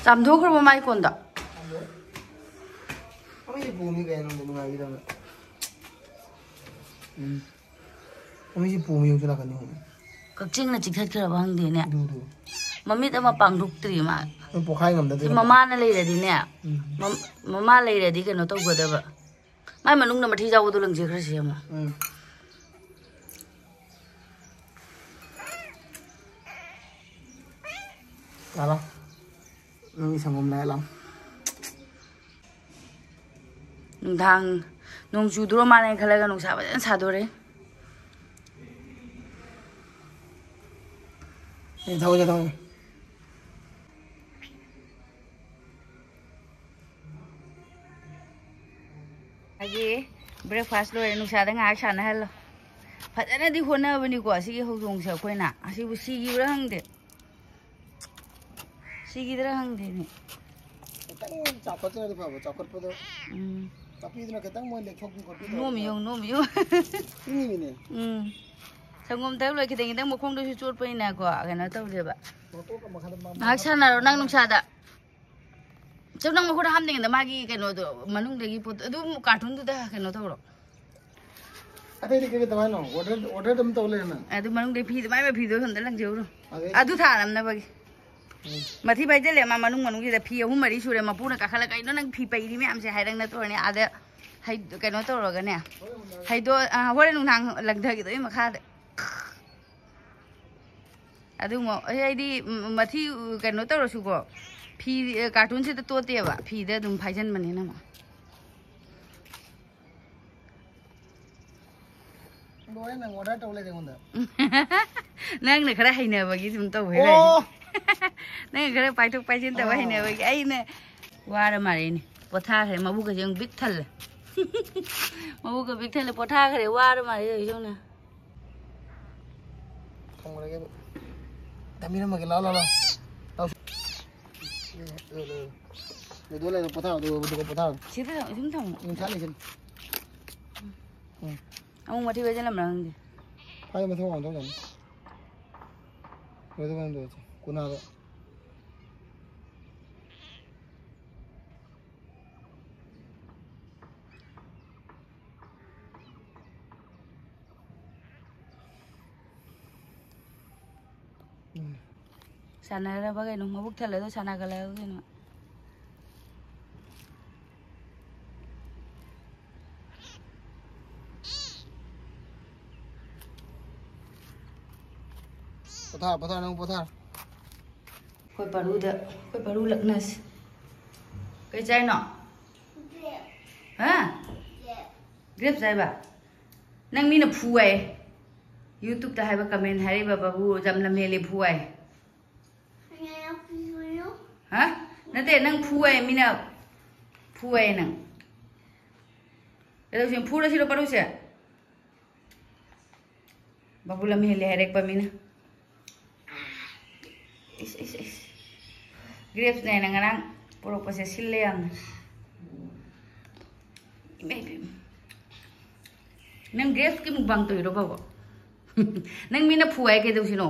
ꯆꯥꯝꯊꯣꯛꯈ꯭ꯔꯕꯣ ꯃꯥꯏ ꯀꯣꯟꯗꯣ? ꯃꯃꯤꯁꯦ ꯄꯣꯝꯃꯤ ꯀꯩꯅꯣ, ꯅꯨꯡꯉꯥꯏꯈꯤꯗꯕꯅ꯫ ꯎꯝ꯫ ꯃꯃꯤꯁꯦ ꯄꯣꯝꯃꯤ, ꯌꯦꯡꯉꯨ ꯅꯥꯀꯟꯗ ꯌꯦꯡꯉꯨ꯫ ꯀꯛꯆꯤꯡꯅ ꯆꯤꯛꯊꯠꯈ꯭ꯔꯕ ꯈꯪꯗꯦꯅꯦ꯫ ꯑꯗꯨ, ꯑꯗꯨ꯫ ꯃꯃꯤꯠ ꯑꯃ ꯄꯥꯡꯊꯣꯛꯇ꯭ꯔꯤ ꯃꯥ꯫ ꯑꯗꯨ ꯄꯣꯛꯈꯥꯏ ꯉꯝꯗꯗꯤ ꯁꯤ ꯀꯩꯅꯣ꯫ ꯃꯃꯥꯅ ꯂꯩꯔꯗꯤꯅꯦ, ꯎꯝ꯫ ꯃꯝ-, ꯃꯃꯥ ꯂꯩꯔꯗꯤ ꯀꯩꯅꯣ ꯇꯧꯒꯗꯕ꯫ ꯃꯥꯏ ꯃꯅꯨꯡꯗ ꯃꯊꯤ ꯌꯥꯎꯕꯗꯣ ꯂꯪꯖꯦ ꯈꯔ ꯁꯦꯝꯃꯣ꯫ ꯎꯝ꯫ ꯂꯥꯛꯑꯣ꯫ ꯅꯪꯒꯤ ꯁꯪꯒꯣꯝ ꯂꯥꯛꯑꯦ, ꯂꯥꯛꯑꯣ꯫ ꯅꯨꯡꯗꯥꯡ ꯅꯣꯡ ꯆꯨꯗ꯭ꯔꯣ ꯃꯥꯜꯂꯦ ꯈꯜꯂꯒ ꯅꯨꯡꯁꯥ ꯐꯖꯅ ꯁꯥꯗꯣꯔꯛꯑꯦ꯫ ꯑꯦ, ꯊꯧꯁꯦ, ꯊꯧꯁꯦ꯫ ꯃꯥꯒꯤ breakfast ꯂꯣꯏꯔꯦ, ꯅꯨꯡꯁꯥꯗ ꯉꯥꯏꯍꯥꯛ ꯁꯥꯟꯅꯍꯜꯂꯣ꯫ ꯐꯖꯅꯗꯤ ꯍꯣꯠꯅꯕꯅꯤꯀꯣ ꯑꯁꯤꯒꯤ ꯍꯧꯗꯣꯡꯁꯦ ꯑꯩꯈꯣꯏꯅ꯫ ꯑꯁꯤꯕꯨ ꯁꯤꯈꯤꯕ꯭ꯔꯥ ꯈꯪꯗꯦ꯫ ꯁꯤꯈꯤꯗ꯭ꯔꯥ ꯈꯪꯗꯦꯅꯦ꯫ ꯈꯤꯇꯪ ꯆꯥꯎꯈꯠꯇ꯭ꯔꯗꯤ ꯐꯕ, ꯆꯥꯎꯈꯠꯄꯗꯣ꯫ ꯎꯝ꯫ ꯆꯥꯎꯈꯠꯄꯤꯗꯨꯅ ꯈꯤꯇꯪ ꯃꯣꯏ ꯂꯦꯛꯊꯣꯛꯄꯤ ꯈꯣꯠꯄꯤ ꯇꯧꯔꯗꯤ ꯅꯣꯝꯃꯤ ꯐꯕ꯫ ꯌꯦꯡꯉꯨ, ꯅꯣꯝꯃꯤ ꯌꯦꯡꯉꯨ꯫ ꯏꯪꯉꯤꯃꯤꯅꯦ꯫ ꯎꯝ꯫ ꯁꯪꯒꯣꯝ ꯊꯛ ꯂꯣꯏ ꯈꯤꯇꯪ ꯈꯤꯇꯪ ꯃꯈꯣꯡꯗꯁꯨ ꯆꯣꯠꯄꯅꯤꯅꯀꯣ ꯀꯩꯅꯣ ꯇꯧꯗꯦꯕ꯫ ꯉꯥꯏꯍꯥꯛ ꯁꯥꯟꯅꯔꯣ ꯅꯪ ꯅꯨꯡꯁꯥꯗ꯫ ꯆꯞ ꯅꯪ ꯃꯈꯨꯠꯇ ꯍꯥꯝꯗ꯭ꯔꯤꯉꯩꯗ ꯃꯥꯒꯤ ꯀꯩꯅꯣꯗꯣ ꯃꯅꯨꯡꯗꯒꯤ ꯄꯣꯠ ꯑꯗꯨꯝ ꯀꯥꯔꯇꯨꯟꯗꯨꯗ ꯀꯩꯅꯣ ꯇꯧꯔꯣ꯫ ꯑꯇꯩꯗꯤ ꯀꯩ ꯀꯩ ꯇꯧ ꯍꯥꯏꯅꯣ? ꯑꯣꯔꯗꯔ, ꯑꯣꯔꯗꯔ ꯑꯗꯨꯝ ꯇꯧ ꯂꯩꯔꯦ ꯅꯪ꯫ ꯑꯗꯨ ꯃꯅꯨꯡꯗꯒꯤ ꯐꯤꯗꯨ ꯃꯥꯏ ꯃꯥꯏ ꯐꯤꯗꯣ ꯁꯣꯝꯗ ꯂꯪꯖꯧꯔꯣ꯫ ꯑꯗꯩ? ꯑꯗꯨ ꯊꯥꯔꯝꯅꯕꯒꯤ꯫ ꯎꯝ꯫ ꯃꯊꯤ ꯐꯥꯏꯖꯜꯂꯦ ꯃꯥ ꯃꯅꯨꯡ ꯃꯅꯨꯡꯁꯤꯗ ꯐꯤ ꯑꯍꯨꯝ ꯃꯔꯤ ꯁꯨꯔꯦ ꯃꯄꯨꯅ ꯀꯥꯈꯠꯂ "ꯀꯩꯅꯣ ꯅꯪ ꯐꯤ ꯄꯩꯔꯤ ꯃꯌꯥꯝꯁꯦ?" ꯍꯥꯏꯔꯪ ꯅꯠꯇ꯭ꯔꯣꯅꯦ ꯑꯥꯗ꯫ ꯍꯩ-, ꯀꯩꯅꯣ ꯇꯧꯔꯒꯅꯦ꯫ ꯍꯩꯗꯣ-, ꯑ, ꯍꯣꯔꯦꯟ ꯅꯨꯡꯗꯥꯡ ꯂꯪꯊꯈꯤꯗꯣꯏ ꯃꯈꯥꯗ꯫ ꯑꯗꯨꯃꯛ ꯑꯩ-, ꯑꯩꯗꯤ ꯃ-, ꯃꯊꯤ ꯀꯩꯅꯣ ꯇꯧꯔꯁꯨꯀꯣ ꯐꯤ, ꯑ, ꯀꯥꯔꯇꯨꯟꯁꯤꯗ ꯇꯣꯠꯇꯦꯕ ꯐꯤꯗ ꯑꯗꯨꯝ ꯐꯥꯏꯖꯟꯕꯅꯤꯅ ꯑꯃꯨꯛ꯫ ꯂꯣꯏꯔꯦ ꯅꯪ ꯑꯣꯔꯗꯔ ꯇꯧ ꯂꯩꯔꯦ ꯑꯩꯉꯣꯟꯗ꯫ ꯅꯪꯅ ꯈꯔ ꯍꯩꯅꯕꯒꯤ ꯑꯗꯨꯝ ꯇꯧꯕ ꯑꯣ! ꯍꯥꯏꯇꯥꯔꯦ꯫ ꯅꯪꯅ ꯈꯔ ꯄꯥꯏꯊꯣꯛ ꯄꯥꯏꯁꯤꯟ ꯇꯧꯕ ꯑꯣ꯫ ꯍꯩꯅꯕꯒꯤ ꯑꯩꯅ ꯋꯥꯔ ꯃꯥꯜꯂꯦꯅꯦ꯫ ꯄꯣꯊꯥꯈ꯭ꯔꯦ ꯃꯕꯨꯛꯀꯁꯦ ꯑꯃꯨꯛ ꯕꯤꯛ ꯊꯜꯂꯦ꯫ ꯃꯕꯨꯛꯀ ꯕꯤꯛ ꯊꯜꯂꯦ ꯄꯣꯊꯥꯈ꯭ꯔꯦ ꯋꯥꯔ ꯃꯥꯜꯂꯦ ꯇꯧꯔꯤꯁꯦ ꯌꯦꯡꯉꯨꯅꯦ꯫ ꯊꯝꯈ꯭ꯔꯒꯦ ꯑꯗꯨ꯫ ꯊꯝꯕꯤꯔꯝꯃꯒꯦ ꯂꯥꯎ ꯂꯥꯎ ꯂꯥꯎ꯫ ꯂꯥꯎ꯫ ꯂꯩꯗꯣ ꯂꯩꯗꯣ ꯄꯣꯊꯥꯔꯣ ꯑꯗꯨꯒ ꯑꯗꯨꯒ ꯄꯣꯊꯥꯔꯣ꯫ ꯁꯤꯗ ꯁꯨꯝ ꯊꯝꯃꯣ꯫ ꯅꯨꯡꯁꯥ ꯂꯩꯁꯤꯜꯂꯨ꯫ ꯎꯝ꯫ ꯑꯃꯨꯛ ꯃꯊꯤ ꯐꯥꯏꯖꯜꯂꯝꯕ꯭ꯔꯥ ꯈꯪꯗꯦ꯫ ꯐꯥꯏ ꯃꯊꯤ ꯃꯉꯥꯟ ꯊꯣꯛꯑꯝꯒꯅꯤ꯫ ꯂꯣꯏꯗꯧ ꯀꯩꯅꯣ ꯇꯧꯔꯁꯤ꯫ ꯀꯨꯅꯥꯗ꯫ ꯎꯝ꯫ ꯁꯥꯟꯅꯔꯕ ꯀꯩꯅꯣ? ꯃꯕꯨꯛ ꯊꯜꯂꯗꯣ ꯁꯥꯟꯅꯒꯠꯂꯒ ꯀꯩꯅꯣ? ꯄꯣꯊꯥ, ꯄꯣꯊꯥ, ꯅꯪ ꯄꯣꯊꯥ꯫ ꯑꯩꯈꯣꯏ ꯄꯔꯨꯗ, ꯑꯩꯈꯣꯏ ꯄꯔꯨ ꯂꯛꯅꯁꯤ꯫ ꯀꯩ ꯆꯥꯏꯅꯣ? ꯍꯥ? ꯒ꯭ꯔꯦꯞ ꯆꯥꯏꯕ? ꯅꯪ ꯃꯤꯅ ꯐꯨ ꯍꯥꯏ꯫ YouTube-ꯇ ꯍꯥꯏꯕ comment ꯍꯥꯏꯔꯛꯏꯕ ꯕꯥꯕꯨ ꯌꯥꯝ ꯂꯝꯍꯦꯜꯂꯦ ꯐꯨ ꯍꯥꯏ꯫ ꯍꯥ? ꯅꯠꯇꯦ, ꯅꯪ ꯐꯨ ꯍꯥꯏ, ꯃꯤꯅ ꯐꯨ ꯍꯥꯏ ꯅꯪ꯫ ꯀꯩꯗꯧꯁꯦ, ꯐꯨꯔꯁꯤꯔꯣ ꯄꯔꯨꯁꯦ? ꯕꯥꯕꯨ ꯂꯝꯍꯦꯜꯂꯦ ꯍꯥꯏꯔꯛꯄ ꯃꯤꯅ꯫ ꯏꯁ, ꯏꯁ, ꯏꯁ꯫ Grapes-ꯅꯦꯅ ꯉꯔꯥꯡ ꯄꯨꯔꯛꯄꯁꯦ ꯁꯤꯜꯂꯦ ꯌꯥꯝꯅ꯫ ꯏꯃꯥ ꯏꯕꯦꯝꯃ꯫ ꯅꯪ grapes-ꯀꯤ mukbang ꯇꯧꯔꯤꯔꯣ ꯕꯥꯕꯨ? ꯅꯪ ꯃꯤꯅ ꯐꯨ ꯍꯥꯏ ꯀꯩꯗꯧꯁꯤꯅꯣ?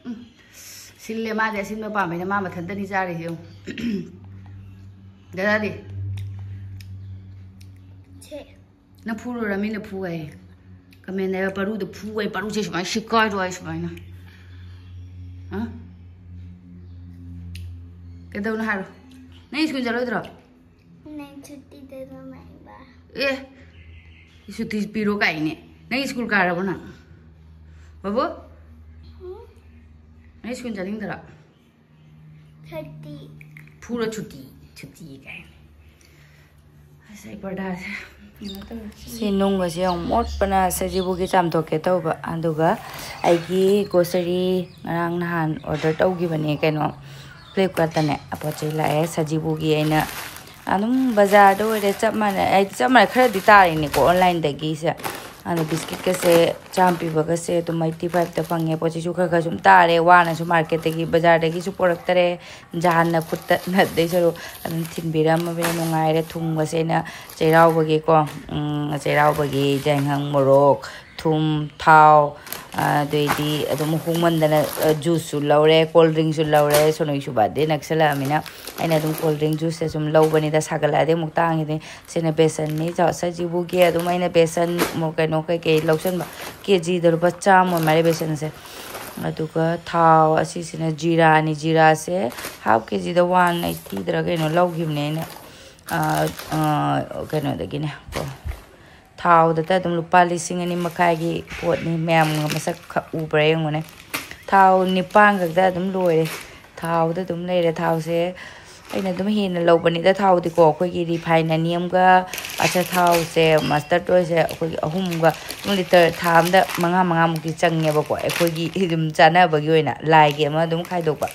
ꯎꯝ꯫ ꯁꯤꯜꯂꯦ ꯃꯥꯗꯤ, ꯑꯁꯤꯟꯕ ꯄꯥꯝꯃꯦꯅ ꯃꯥ ꯃꯊꯟꯇꯅꯤ ꯆꯥꯔꯤꯁꯦ ꯌꯦꯡꯉꯨ꯫ ꯗꯗꯥꯗꯤ? ꯁꯦ꯫ ꯅꯪ ꯐꯨꯔꯨꯔ ꯃꯤꯅ ꯐꯨ ꯍꯥꯏꯌꯦ꯫ ꯀꯃꯦꯟꯗ ꯄꯔꯨꯗ ꯐꯨ ꯍꯥꯏ, ꯄꯔꯨꯁꯦ ꯁꯨꯃꯥꯏꯅ ꯁꯤꯛꯀꯥꯏꯔꯣ ꯍꯥꯏ ꯁꯨꯃꯥꯏꯅ꯫ ꯍꯥ? ꯀꯩꯗꯧꯅꯣ ꯍꯥꯏꯔꯣ꯫ ꯅꯪ ꯁ꯭ꯀꯨꯜ ꯆꯠꯂꯣꯏꯗ꯭ꯔꯣ? ꯅꯪ ꯁꯨꯇꯤꯗ ꯅꯨꯡꯉꯥꯏꯕ꯫ ꯑꯦ, ꯁꯨꯇꯤ ꯄꯤꯔꯣ ꯀꯥꯏꯅꯦ꯫ ꯅꯪ ꯁ꯭ꯀꯨꯜ ꯀꯥꯔꯕꯣ ꯅꯪ? ꯕꯥꯕꯨ? ꯎꯝ? ꯅꯪ ꯁ꯭ꯀꯨꯜ ꯆꯠꯅꯤꯡꯗ꯭ꯔꯣ? ꯁꯨꯇꯤ꯫ ꯐꯨꯔ ꯁꯨꯇꯤ, ꯁꯨꯇꯤ ꯀꯥꯏꯅ꯫ ꯑꯁ, ꯑꯩ ꯄꯔꯗꯥꯁꯦ ꯀꯩꯅꯣ ꯇꯧꯔꯦ꯫ ꯁꯤ ꯅꯨꯡꯒꯁꯦ ꯌꯥꯝ ꯃꯣꯠꯄꯅ ꯁꯖꯤꯕꯨꯒꯤ ꯆꯥꯝꯊꯣꯛꯀꯦ ꯇꯧꯕ꯫ ꯑꯗꯨꯒ ꯑꯩꯒꯤ ꯒ꯭ꯔꯣꯁꯔꯤ ꯉꯔꯥꯡ ꯅꯍꯥꯟ ꯑꯣꯔꯗꯔ ꯇꯧꯈꯤꯕꯅꯦ ꯀꯩꯅꯣ, ꯐ꯭ꯂꯤꯞꯀꯥꯔꯠꯇꯅꯦ꯫ ꯑꯄꯣꯠ ꯆꯩ ꯂꯥꯛꯑꯦ꯫ ꯁꯖꯤꯕꯨꯒꯤ ꯑꯩꯅ ꯑꯗꯨꯝ ꯕꯖꯥꯔꯗ ꯑꯣꯏꯔꯦ ꯆꯞ ꯃꯥꯟꯅꯩ꯫ ꯑꯩꯗꯤ ꯆꯞ ꯃꯥꯟꯅꯩ, ꯈꯔꯗꯤ ꯇꯥꯔꯤꯅꯤꯀꯣ ꯑꯣꯟꯂꯥꯏꯟꯗꯒꯤꯁꯦ꯫ ꯑꯗꯣ ꯕꯤꯁꯀꯤꯠꯀꯁꯦ ꯆꯥꯝ ꯄꯤꯕꯒꯁꯦ ꯑꯗꯨꯝ eighty fiveꯇ ꯐꯪꯉꯦ꯫ ꯄꯣꯠ ꯆꯩꯁꯨ ꯈꯔ ꯈꯔ ꯁꯨꯝ ꯇꯥꯔꯦ꯫ ꯋꯥꯅꯁꯨ ꯃꯥꯔꯀꯦꯠꯇꯒꯤ, ꯕꯖꯥꯔꯗꯒꯤꯁꯨ ꯄꯣꯔꯛꯇꯔꯦ꯫ ꯖꯍꯥꯟꯅ ꯈꯨꯠꯇ ꯅꯠꯇꯣꯏ ꯁꯔꯨꯛ ꯑꯗꯨꯝ ꯊꯤꯟꯕꯤꯔꯝꯃꯕꯅꯤꯅ ꯅꯨꯡꯉꯥꯏꯔꯦ꯫ ꯊꯨꯝꯒꯁꯦ ꯑꯩꯅ ꯆꯩꯔꯥꯎꯕꯒꯤꯀꯣ, ꯎꯝ, ꯆꯩꯔꯥꯎꯕꯒꯤ ꯌꯥꯏꯉꯪ, ꯃꯣꯔꯣꯛ, ꯊꯨꯝ, ꯊꯥꯎ, ꯑꯗꯩꯗꯤ ꯑꯗꯨꯝ ꯍꯣꯡꯃꯟꯗꯅ, ꯑ, ꯖꯨꯁꯁꯨ ꯂꯧꯔꯦ, ꯀꯣꯜ ꯗ꯭ꯔꯤꯡꯁꯨ ꯂꯧꯔꯦ꯫ ꯁꯣꯅꯣꯏꯁꯨ ꯕꯥꯔꯗꯦ ꯅꯛꯁꯜꯂꯛꯑꯃꯤꯅ ꯑꯩꯅ ꯑꯗꯨꯝ ꯀꯣꯜ ꯗ꯭ꯔꯤꯡ, ꯖꯨꯁꯁꯦ ꯁꯨꯝ ꯂꯧꯕꯅꯤꯗ, ꯁꯥꯒꯠꯂꯛꯑꯗꯤ ꯑꯃꯨꯛ ꯇꯥꯡꯉꯤꯗꯤ꯫ ꯁꯤꯅ ꯕꯦꯁꯟꯅꯤ, ꯆ-, ꯁꯖꯤꯕꯨꯒꯤ ꯑꯗꯨꯝ ꯑꯩꯅ ꯕꯦꯁꯟ, ꯃꯣ-, ꯀꯩꯅꯣ ꯀꯩꯀꯩ ꯂꯧꯁꯟꯕ꯫ ꯀꯦ ꯖꯤꯗ ꯂꯨꯄꯥ ꯆꯥꯝꯃ ꯑꯣꯏ ꯃꯥꯜꯂꯦ ꯕꯦꯁꯟꯁꯦ꯫ ꯑꯗꯨꯒ ꯊꯥꯎ ꯑꯁꯤꯁꯤꯅ ꯖꯤꯔꯥꯅꯤ, ꯖꯤꯔꯥꯁꯦ half ꯀꯦ ꯖꯤꯗ one eightyꯗꯔ ꯀꯩꯅꯣ ꯂꯧꯈꯤꯕꯅꯦ ꯑꯩꯅ, ꯑ, ꯑ, ꯀꯩꯅꯣꯗꯒꯤꯅꯦ ꯀꯣ꯫ ꯊꯥꯎꯗꯇ ꯑꯗꯨꯝ ꯂꯨꯄꯥ ꯂꯤꯁꯤꯡ ꯑꯅꯤ ꯃꯈꯥꯏꯒꯤ ꯄꯣꯠꯅꯤ꯫ ꯃꯌꯥꯝ ꯃꯁꯛ ꯈ-, ꯎꯕ꯭ꯔꯥ ꯌꯦꯡꯉꯨꯅꯦ꯫ ꯊꯥꯎ ꯅꯤꯄꯥꯟ ꯈꯛꯇ ꯑꯗꯨꯝ ꯂꯣꯏꯔꯦ꯫ ꯊꯥꯎꯗ ꯑꯗꯨꯝ ꯂꯩꯔꯦ꯫ ꯊꯥꯎꯁꯦ ꯑꯩꯅ ꯑꯗꯨꯝ ꯍꯦꯟꯅ ꯂꯧꯕꯅꯤꯗ ꯊꯥꯎꯗꯤꯀꯣ꯫ ꯑꯩꯈꯣꯏꯒꯤ ꯔꯤꯐꯥꯏꯟ ꯑꯅꯤ ꯑꯃꯒ ꯑꯆꯥꯊꯥꯎꯁꯦ, ꯃꯁꯇꯔꯗ ꯑꯣꯏꯜꯁꯦ ꯑꯩꯈꯣꯏꯒꯤ ꯑꯍꯨꯝ ꯑꯃꯒ, ꯑꯗꯨꯝ ꯂꯤꯇꯔ ꯊꯥ ꯑꯃꯗ ꯃꯉꯥ ꯃꯉꯥꯃꯨꯛꯇꯤ ꯆꯪꯉꯦꯕꯀꯣ꯫ ꯑꯩꯈꯣꯏꯒꯤ ꯑꯗꯨꯝ ꯆꯥꯅꯕꯒꯤ ꯑꯣꯏꯅ ꯂꯥꯏꯒꯤ ꯑꯃ ꯑꯗꯨꯝ ꯈꯥꯏꯗꯣꯛꯄ꯫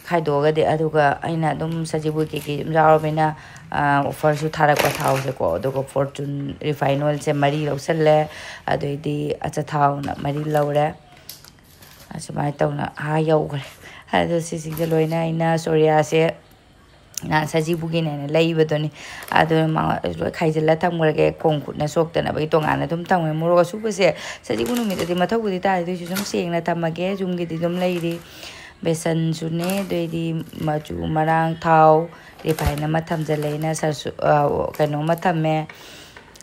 ꯈꯥꯏꯗꯣꯛꯑꯒꯗꯤ, ꯑꯗꯨꯒ ꯑꯩꯅ ꯑꯗꯨꯝ ꯁꯖꯤꯕꯨ ꯀꯩꯀꯩ ꯑꯗꯨꯝ ꯌꯥꯎꯔꯕꯅꯤꯅ, ꯑ, offerꯁꯨ ꯊꯥꯔꯛꯄ ꯊꯥꯎꯁꯦꯀꯣ꯫ ꯑꯗꯨꯒ Fortune ꯔꯤꯐꯥꯏꯟ ꯑꯣꯏꯜꯁꯦ ꯃꯔꯤ ꯂꯧꯁꯜꯂꯦ꯫ ꯑꯗꯩꯗꯤ ꯑꯆꯥꯊꯥꯎꯅ ꯃꯔꯤ ꯂꯧꯔꯦ꯫ ꯑꯁꯨꯃꯥꯏꯅ ꯇꯧꯅ ꯑꯥ ꯌꯧꯈ꯭ꯔꯦ꯫ ꯑꯗꯣ ꯁꯤꯁꯤꯡꯁꯦ ꯂꯣꯏꯅ ꯑꯩꯅ ꯁꯣꯔꯤꯌꯥꯁꯦ ꯅꯍꯥꯟ ꯁꯖꯤꯕꯨꯒꯤꯅꯦꯅ ꯂꯩꯕꯗꯨꯅꯤ꯫ ꯑꯗꯨ ꯃꯉꯣꯟ-, ꯂꯣꯏ ꯈꯥꯏꯖꯤꯜꯂ ꯊꯝꯈ꯭ꯔꯒꯦ, ꯈꯣꯡ ꯈꯨꯠꯅ ꯁꯣꯛꯇꯅꯕꯒꯤ ꯇꯣꯉꯥꯟꯅ ꯑꯗꯨꯝ ꯊꯝꯈ꯭ꯔꯦ꯫ ꯃꯣꯔꯣꯛ ꯑꯁꯨꯕꯁꯦ ꯁꯖꯤꯕꯨ ꯅꯨꯃꯤꯠꯇꯗꯤ ꯃꯊꯧꯕꯨꯗꯤ ꯇꯥꯗꯦ, ꯑꯗꯨꯏꯁꯨ ꯁꯨꯝ ꯁꯦꯡꯅ ꯊꯝꯃꯒꯦ꯫ ꯌꯨꯝꯒꯤꯗꯤ ꯑꯗꯨꯝ ꯂꯩꯔꯤ꯫ ꯕꯦꯁꯟꯁꯨꯅꯦ, ꯑꯗꯩꯗꯤ ꯃꯆꯨ ꯃꯔꯥꯡ, ꯊꯥꯎ, ꯔꯤꯐꯥꯏꯟ ꯑꯃ ꯊꯝꯖꯤꯜꯂꯦ ꯑꯩꯅ, ꯁꯔꯁꯨ-, ꯑ, ꯀꯩꯅꯣ ꯑꯃ ꯊꯝꯃꯦ꯫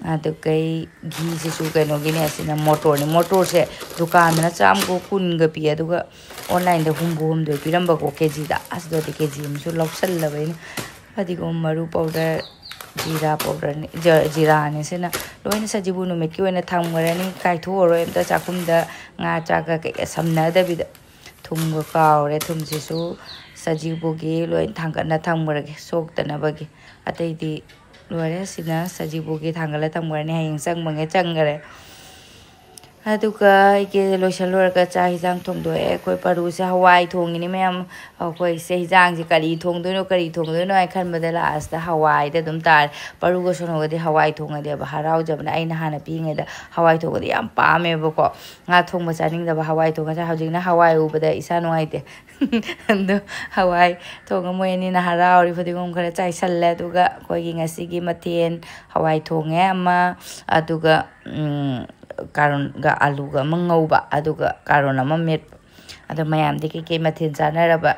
ꯑꯗꯨꯒꯩ ꯘꯤꯁꯤꯁꯨ ꯀꯩꯅꯣꯒꯤꯅꯦ, ꯑꯁꯤꯅ ꯃꯣꯇꯣꯔꯅꯤ꯫ ꯃꯣꯇꯣꯔꯁꯦ ꯗꯨꯀꯥꯟꯗꯅ ꯆꯥꯝꯃꯒ ꯀꯨꯟꯒ ꯄꯤ, ꯑꯗꯨꯒ ꯑꯣꯟꯂꯥꯏꯟꯗ ꯍꯨꯝꯐꯨ ꯍꯨꯝꯗꯣꯏ ꯄꯤꯔꯝꯕꯀꯣ ꯀꯦꯖꯤꯗ꯫ ꯑꯁꯤꯗꯗꯤ ꯀꯦꯖꯤ ꯑꯃꯁꯨ ꯂꯧꯁꯜꯂꯕ ꯑꯩꯅ꯫ ꯐꯗꯤꯒꯣꯝ ꯃꯔꯨ ꯄꯥꯎꯗꯔ, ꯖꯤꯔꯥ ꯄꯥꯎꯗꯔꯅꯤ, ꯖ-, ꯖꯤꯔꯥꯅꯤ꯫ ꯁꯤꯅ ꯂꯣꯏꯅ ꯁꯖꯤꯕꯨ ꯅꯨꯃꯤꯠꯀꯤ ꯑꯣꯏꯅ ꯊꯝꯈ꯭ꯔꯅꯤ, ꯀꯥꯏꯊꯣꯛꯑꯔꯣꯏ ꯑꯝꯇ ꯆꯥꯛꯈꯨꯝꯗ, ꯉꯥ ꯆꯥꯛꯀ ꯀꯩꯀ ꯁꯝꯅꯗꯕꯤꯗ꯫ ꯊꯨꯝꯒ ꯀꯥꯎꯔꯦ, ꯊꯨꯝꯁꯤꯁꯨ ꯁꯖꯤꯕꯨꯒꯤ ꯂꯣꯏ ꯊꯥꯡꯒꯠꯅ ꯊꯝꯈ꯭ꯔꯒꯦ ꯁꯣꯛꯇꯅꯕꯒꯤ꯫ ꯑꯇꯩꯗꯤ ꯂꯣꯏꯔꯦ꯫ ꯁꯤꯅ ꯁꯖꯤꯕꯨꯒꯤ ꯊꯥꯡꯒꯠꯂ ꯊꯝꯈ꯭ꯔꯅꯤ, ꯍꯌꯦꯡ ꯆꯪꯕꯉꯩ ꯆꯪꯈꯔꯦ꯫ ꯑꯗꯨꯒ ꯑꯩꯒꯤ ꯂꯣꯏꯁꯜ ꯂꯣꯏꯔꯒ ꯆꯥꯛ ꯍꯤꯟꯖꯥꯡ ꯊꯣꯡꯗꯣꯛꯑꯦ꯫ ꯑꯩꯈꯣꯏ ꯄꯔꯨꯁꯦ ꯍꯋꯥꯏ ꯊꯣꯡꯉꯤꯅꯤ ꯃꯌꯥꯝ꯫ ꯑꯩꯈꯣꯏꯁꯦ ꯍꯤꯟꯖꯥꯡꯁꯦ ꯀꯔꯤ ꯊꯣꯡꯗꯣꯏꯅꯣ, ꯀꯔꯤ ꯊꯣꯡꯗꯣꯏꯅꯣ ꯍꯥꯏꯅ ꯈꯟꯕꯗ ꯂꯥꯁꯇ ꯍꯋꯥꯏꯗ ꯑꯗꯨꯝ ꯇꯥꯔꯦ꯫ ꯄꯔꯨꯒ ꯁꯣꯅꯣꯒꯗꯤ ꯍꯋꯥꯏ ꯊꯣꯡꯉꯗꯤꯕ ꯍꯔꯥꯎꯖꯕꯅ꯫ ꯑꯩꯅ ꯍꯥꯟꯅ ꯄꯤꯛꯏꯉꯩꯗ ꯍꯋꯥꯏ ꯊꯣꯡꯕꯗꯤ ꯌꯥꯝ ꯄꯥꯝꯃꯦꯕꯀꯣ꯫ ꯉꯥ ꯊꯣꯡꯕ ꯆꯥꯅꯤꯡꯗꯕ, ꯍꯋꯥꯏ ꯊꯣꯡꯕ ꯆꯥ-, ꯍꯧꯖꯤꯛꯅ ꯍꯋꯥꯏ ꯎꯕꯗ ꯏꯁꯥ ꯅꯨꯡꯉꯥꯏꯇꯦ꯫ ꯑꯗꯣ ꯍꯋꯥꯏ ꯊꯣꯡꯉ ꯃꯣꯏ ꯑꯅꯤꯅ ꯍꯔꯥꯎꯔꯤ꯫ ꯐꯗꯤꯒꯣꯝ ꯈꯔ ꯆꯥꯏꯁꯜꯂꯦ꯫ ꯑꯗꯨꯒ ꯑꯩꯈꯣꯏꯒꯤ ꯉꯁꯤꯒꯤ ꯃꯊꯦꯜ ꯍꯋꯥꯏ ꯊꯣꯡꯉꯦ ꯑꯃ, ꯑꯗꯨꯒ, ꯎꯝ, ꯀꯥꯔꯣꯟꯒ ꯑꯂꯨꯒ ꯑꯃ ꯉꯧꯕ, ꯑꯗꯨꯒ ꯀꯥꯔꯣꯟ ꯑꯃ ꯃꯦꯠꯄ꯫ ꯑꯗꯣ ꯃꯌꯥꯝꯗꯤ ꯀꯩꯀꯩ ꯃꯊꯦꯜ ꯆꯥꯅꯔꯕ?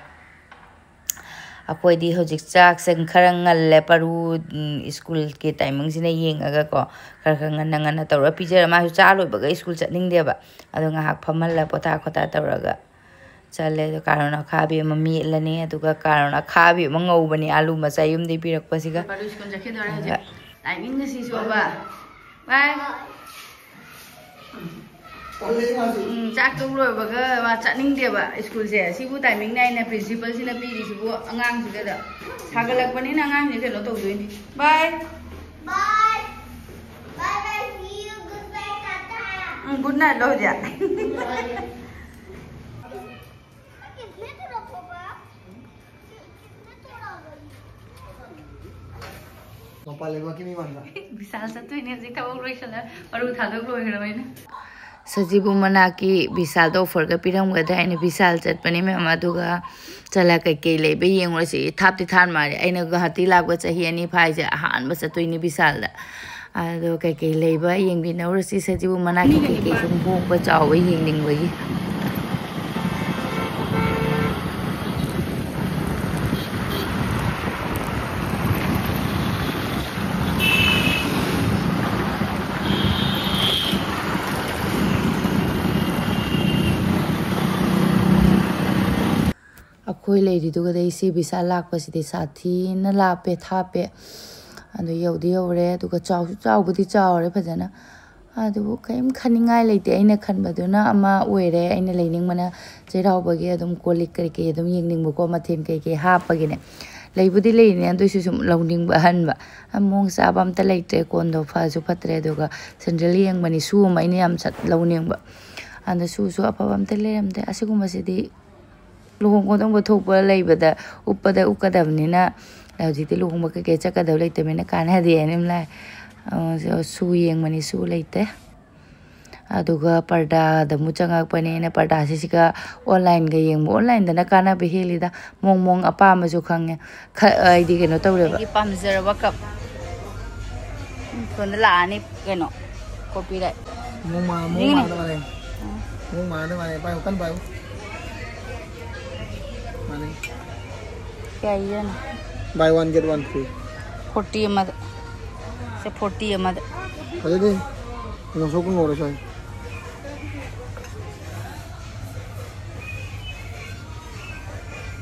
ꯑꯩꯈꯣꯏꯗꯤ ꯍꯧꯖꯤꯛ ꯆꯥꯛꯁꯦ ꯈꯔ ꯉꯜꯂꯦ, ꯄꯔꯨ, ꯎꯝ, ꯁ꯭ꯀꯨꯜꯒꯤ ꯇꯥꯏꯃꯤꯡꯁꯤꯅ ꯌꯦꯡꯉꯒꯀꯣ, ꯈꯔ ꯈꯔ ꯉꯟꯅ ꯉꯟꯅ ꯇꯧꯔꯒ ꯄꯤꯖꯔ, ꯃꯥꯁꯨ ꯆꯥ ꯂꯣꯏꯕꯒ ꯁ꯭ꯀꯨꯜ ꯆꯠꯅꯤꯡꯗꯦꯕ꯫ ꯑꯗꯣ ꯉꯥꯏꯍꯥꯛ ꯐꯝꯍꯜꯂ ꯄꯣꯊꯥ ꯈꯣꯊꯥ ꯇꯧꯔꯒ ꯆꯠꯂꯦ꯫ ꯑꯗꯣ ꯀꯥꯔꯣꯟ ꯑꯈꯥꯕꯤ ꯑꯃ ꯃꯦꯠꯂꯅꯤ, ꯑꯗꯨꯒ ꯀꯥꯔꯣꯟ ꯑꯈꯥꯕꯤ ꯑꯃ ꯉꯧꯕꯅꯤ, ꯑꯂꯨ ꯃꯆꯥ ꯌꯨꯝꯗꯒꯤ ꯄꯤꯔꯛꯄꯁꯤꯒ꯫ ꯄꯔꯨ ꯁ꯭ꯀꯨꯜ ꯆꯠꯈꯤꯗꯣꯔꯦ ꯍꯧꯖꯤꯛ꯫ ꯑꯗꯨꯒ ꯇꯥꯏꯃꯤꯡ ꯑꯁꯤꯁꯨ ꯑꯕ꯫ ꯕꯥꯏ꯫ ꯎꯝ, ꯆꯥꯛ ꯇꯣꯛ ꯂꯣꯏꯕꯒ ꯃꯥ ꯆꯠꯅꯤꯡꯗꯦꯕ ꯁ꯭ꯀꯨꯜꯁꯦ꯫ ꯁꯤꯕꯨ ꯇꯥꯏꯃꯤꯡ ꯅꯥꯏꯅ ꯄ꯭ꯔꯤꯟꯁꯤꯄꯜꯁꯤꯅ ꯄꯤꯔꯤꯁꯤꯕꯨ ꯑꯉꯥꯡꯁꯤꯗ ꯁꯥꯒꯠꯂꯛꯄꯅꯤꯅ ꯑꯉꯥꯡꯁꯦ ꯀꯩꯅꯣ ꯇꯧꯗꯣꯏꯅꯤ꯫ Bye. Bye. Bye bye, see you, good night, tata. Um, good night ꯂꯣ ꯍꯧꯖꯤꯛ꯫ ꯃꯄꯥꯟ ꯂꯩꯕꯥꯛꯀꯤ ꯃꯤ ꯃꯥꯟꯕ꯫ ꯕꯤꯁꯥꯜ ꯆꯠꯇꯣꯏꯅꯦ ꯍꯧꯖꯤꯛ ꯊꯕꯛ ꯂꯣꯏꯁꯜꯂ, ꯃꯔꯨ ꯊꯥꯗꯣꯛ ꯂꯣꯏꯈ꯭ꯔꯕꯅꯤꯅ꯫ ꯁꯖꯤꯕꯨ ꯃꯅꯥꯛꯀꯤ ꯕꯤꯁꯥꯜꯗ ꯑꯣꯐꯔꯒ ꯄꯤꯔꯝꯒꯗ꯭ꯔꯥ ꯍꯥꯏꯅ ꯕꯤꯁꯥꯜ ꯆꯠꯄꯅꯦ ꯃꯌꯥꯝ꯫ ꯑꯗꯨꯒ ꯆꯠꯂ ꯀꯩꯀꯩ ꯂꯩꯕ ꯌꯦꯡꯉꯨꯔꯁꯤ꯫ ꯊꯥꯞꯇꯤ ꯊꯥꯟ ꯃꯥꯜꯂꯦ꯫ ꯑꯩꯅ ꯒꯨꯍꯥꯇꯤ ꯂꯥꯛꯄ ꯆꯍꯤ ꯑꯅꯤ ꯐꯥꯏꯁꯦ, ꯑꯍꯥꯟꯕ ꯆꯠꯇꯣꯏꯅꯤ ꯕꯤꯁꯥꯜꯗ꯫ ꯑꯗꯣ ꯀꯩꯀꯩ ꯂꯩꯕ ꯌꯦꯡꯃꯤꯟꯅꯧꯔꯁꯤ꯫ ꯁꯖꯤꯕꯨ ꯃꯅꯥꯛꯀꯤ ꯀꯩꯀꯩ ꯁꯨꯝ ꯍꯣꯡꯕ ꯆꯥꯎꯕ ꯌꯦꯡꯅꯤꯡꯕꯒꯤ꯫ ꯑꯩꯈꯣꯏ ꯂꯩꯔꯤꯗꯨꯒꯗꯤ ꯁꯤ ꯕꯤꯁꯥꯜ ꯂꯥꯛꯄꯁꯤꯗꯤ ꯁꯥꯊꯤꯅ ꯂꯥꯞꯄꯦ, ꯊꯥꯞꯄꯦ꯫ ꯑꯗꯨ ꯌꯧꯗꯤ ꯌꯧꯔꯦ, ꯑꯗꯨꯒ ꯆꯥꯎꯁꯨ ꯆꯥꯎꯕꯨꯗꯤ ꯆꯥꯎꯔꯦ ꯐꯖꯅ꯫ ꯑꯗꯨꯕꯨ ꯀꯔꯤꯝ ꯈꯟꯅꯤꯡꯉꯥꯏ ꯂꯩꯇꯦ꯫ ꯑꯩꯅ ꯈꯟꯕꯗꯨꯅ ꯑꯃ ꯑꯣꯏꯔꯦ꯫ ꯑꯩꯅ ꯂꯩꯅꯤꯡꯕꯅ ꯆꯩꯔꯥꯎꯕꯒꯤ ꯑꯗꯨꯝ ꯀꯣꯜ ꯂꯤꯛ ꯀꯔꯤ ꯀꯔꯤ ꯑꯗꯨꯝ ꯌꯦꯡꯅꯤꯡꯕꯀꯣ, ꯃꯊꯦꯜ ꯀꯩ ꯀꯩ ꯍꯥꯞꯄꯒꯤꯅꯦ꯫ ꯂꯩꯕꯨꯗꯤ ꯂꯩꯔꯤꯅꯦ, ꯑꯗꯨꯏꯁꯨ ꯁꯨꯝ ꯂꯧꯅꯤꯡꯕ ꯑꯍꯟꯕ꯫ ꯑ, ꯃꯑꯣꯡ ꯆꯥꯕ ꯑꯝꯇ ꯂꯩꯇ꯭ꯔꯦ꯫ ꯀꯣꯟꯗꯣ ꯐꯁꯨ ꯐꯠꯇ꯭ꯔꯦ꯫ ꯑꯗꯨꯒ ꯁꯦꯟꯗꯜ ꯌꯦꯡꯕꯅꯤ, ꯁꯨ ꯑꯃ ꯑꯩꯅ ꯌꯥꯝ ꯁꯠ ꯂꯧꯅꯤꯡꯕ꯫ ꯑꯗ ꯁꯨꯁꯨ ꯑꯐꯕ ꯑꯝꯇ ꯂꯩꯔꯝꯗꯦ꯫ ꯑꯁꯤꯒꯨꯝꯕꯁꯤꯗꯤ ꯂꯨꯍꯣꯡ ꯈꯣꯡꯗꯣꯡꯕ ꯊꯣꯛꯄ ꯂꯩꯕꯗ ꯎꯞꯄꯗ ꯎꯞꯀꯗꯕꯅꯤꯅ, ꯍꯧꯖꯤꯛꯇꯤ ꯂꯨꯍꯣꯡꯕ ꯀꯩꯀꯩ ꯆꯠꯀꯗꯕ ꯂꯩꯇꯕꯅꯤꯅ ꯀꯥꯟꯅꯗꯦ ꯍꯥꯏꯅ ꯑꯗꯨꯝ ꯂꯥꯛꯑꯦ꯫ ꯑ, ꯁꯨ ꯌꯦꯡꯕꯅꯤ, ꯁꯨ ꯂꯩꯇꯦ꯫ ꯑꯗꯨꯒ ꯄꯔꯗꯥꯗ ꯑꯃꯨꯛ ꯆꯪꯉꯛꯄꯅꯦ꯫ ꯑꯩꯅ ꯄꯔꯗꯥꯁꯤꯁꯤꯒ ꯑꯣꯟꯂꯥꯏꯟꯒ ꯌꯦꯡꯕ, ꯑꯣꯟꯂꯥꯏꯟꯗꯅ ꯀꯥꯟꯅꯕ ꯍꯦꯜꯂꯤꯗ꯫ ꯃꯑꯣꯡ ꯃꯑꯣꯡ ꯑꯄꯥꯝꯕꯁꯨ ꯈꯪꯉꯦ꯫ ꯈ-, ꯑꯩꯗꯤ ꯀꯩꯅꯣ ꯇꯧꯔꯦꯕ꯫ ꯑꯩꯒꯤ ꯄꯥꯝꯖꯔꯕ ꯀꯞ꯫ ꯁꯣꯝꯗ ꯂꯥꯛꯑꯅꯤ ꯀꯩꯅꯣ, copyright꯫ ꯃꯑꯣꯡ ꯃꯥ-, ꯃꯑꯣꯡ ꯌꯦꯡꯉꯨꯅꯦ꯫ ꯃꯥꯟꯅꯗ ꯃꯥꯟꯅꯩ꯫ ꯎꯝ꯫ ꯃꯑꯣꯡ ꯃꯥꯟꯅꯗ ꯃꯥꯟꯅꯩ꯫ ꯄꯥꯏꯌꯨ, ꯀꯟꯅ ꯄꯥꯏꯌꯨ꯫ ꯃꯥꯟꯅꯩ꯫ ꯀꯌꯥ ꯌꯦꯟ? Buy one get one free꯫ Forty ꯑꯃꯗ꯫ ꯁꯦ, forty ꯑꯃꯗ꯫ ꯐꯖꯗꯦ꯫ ꯉꯧꯁꯣꯛꯀ ꯉꯧꯔꯦ ꯁ꯭ꯋꯥꯏ꯫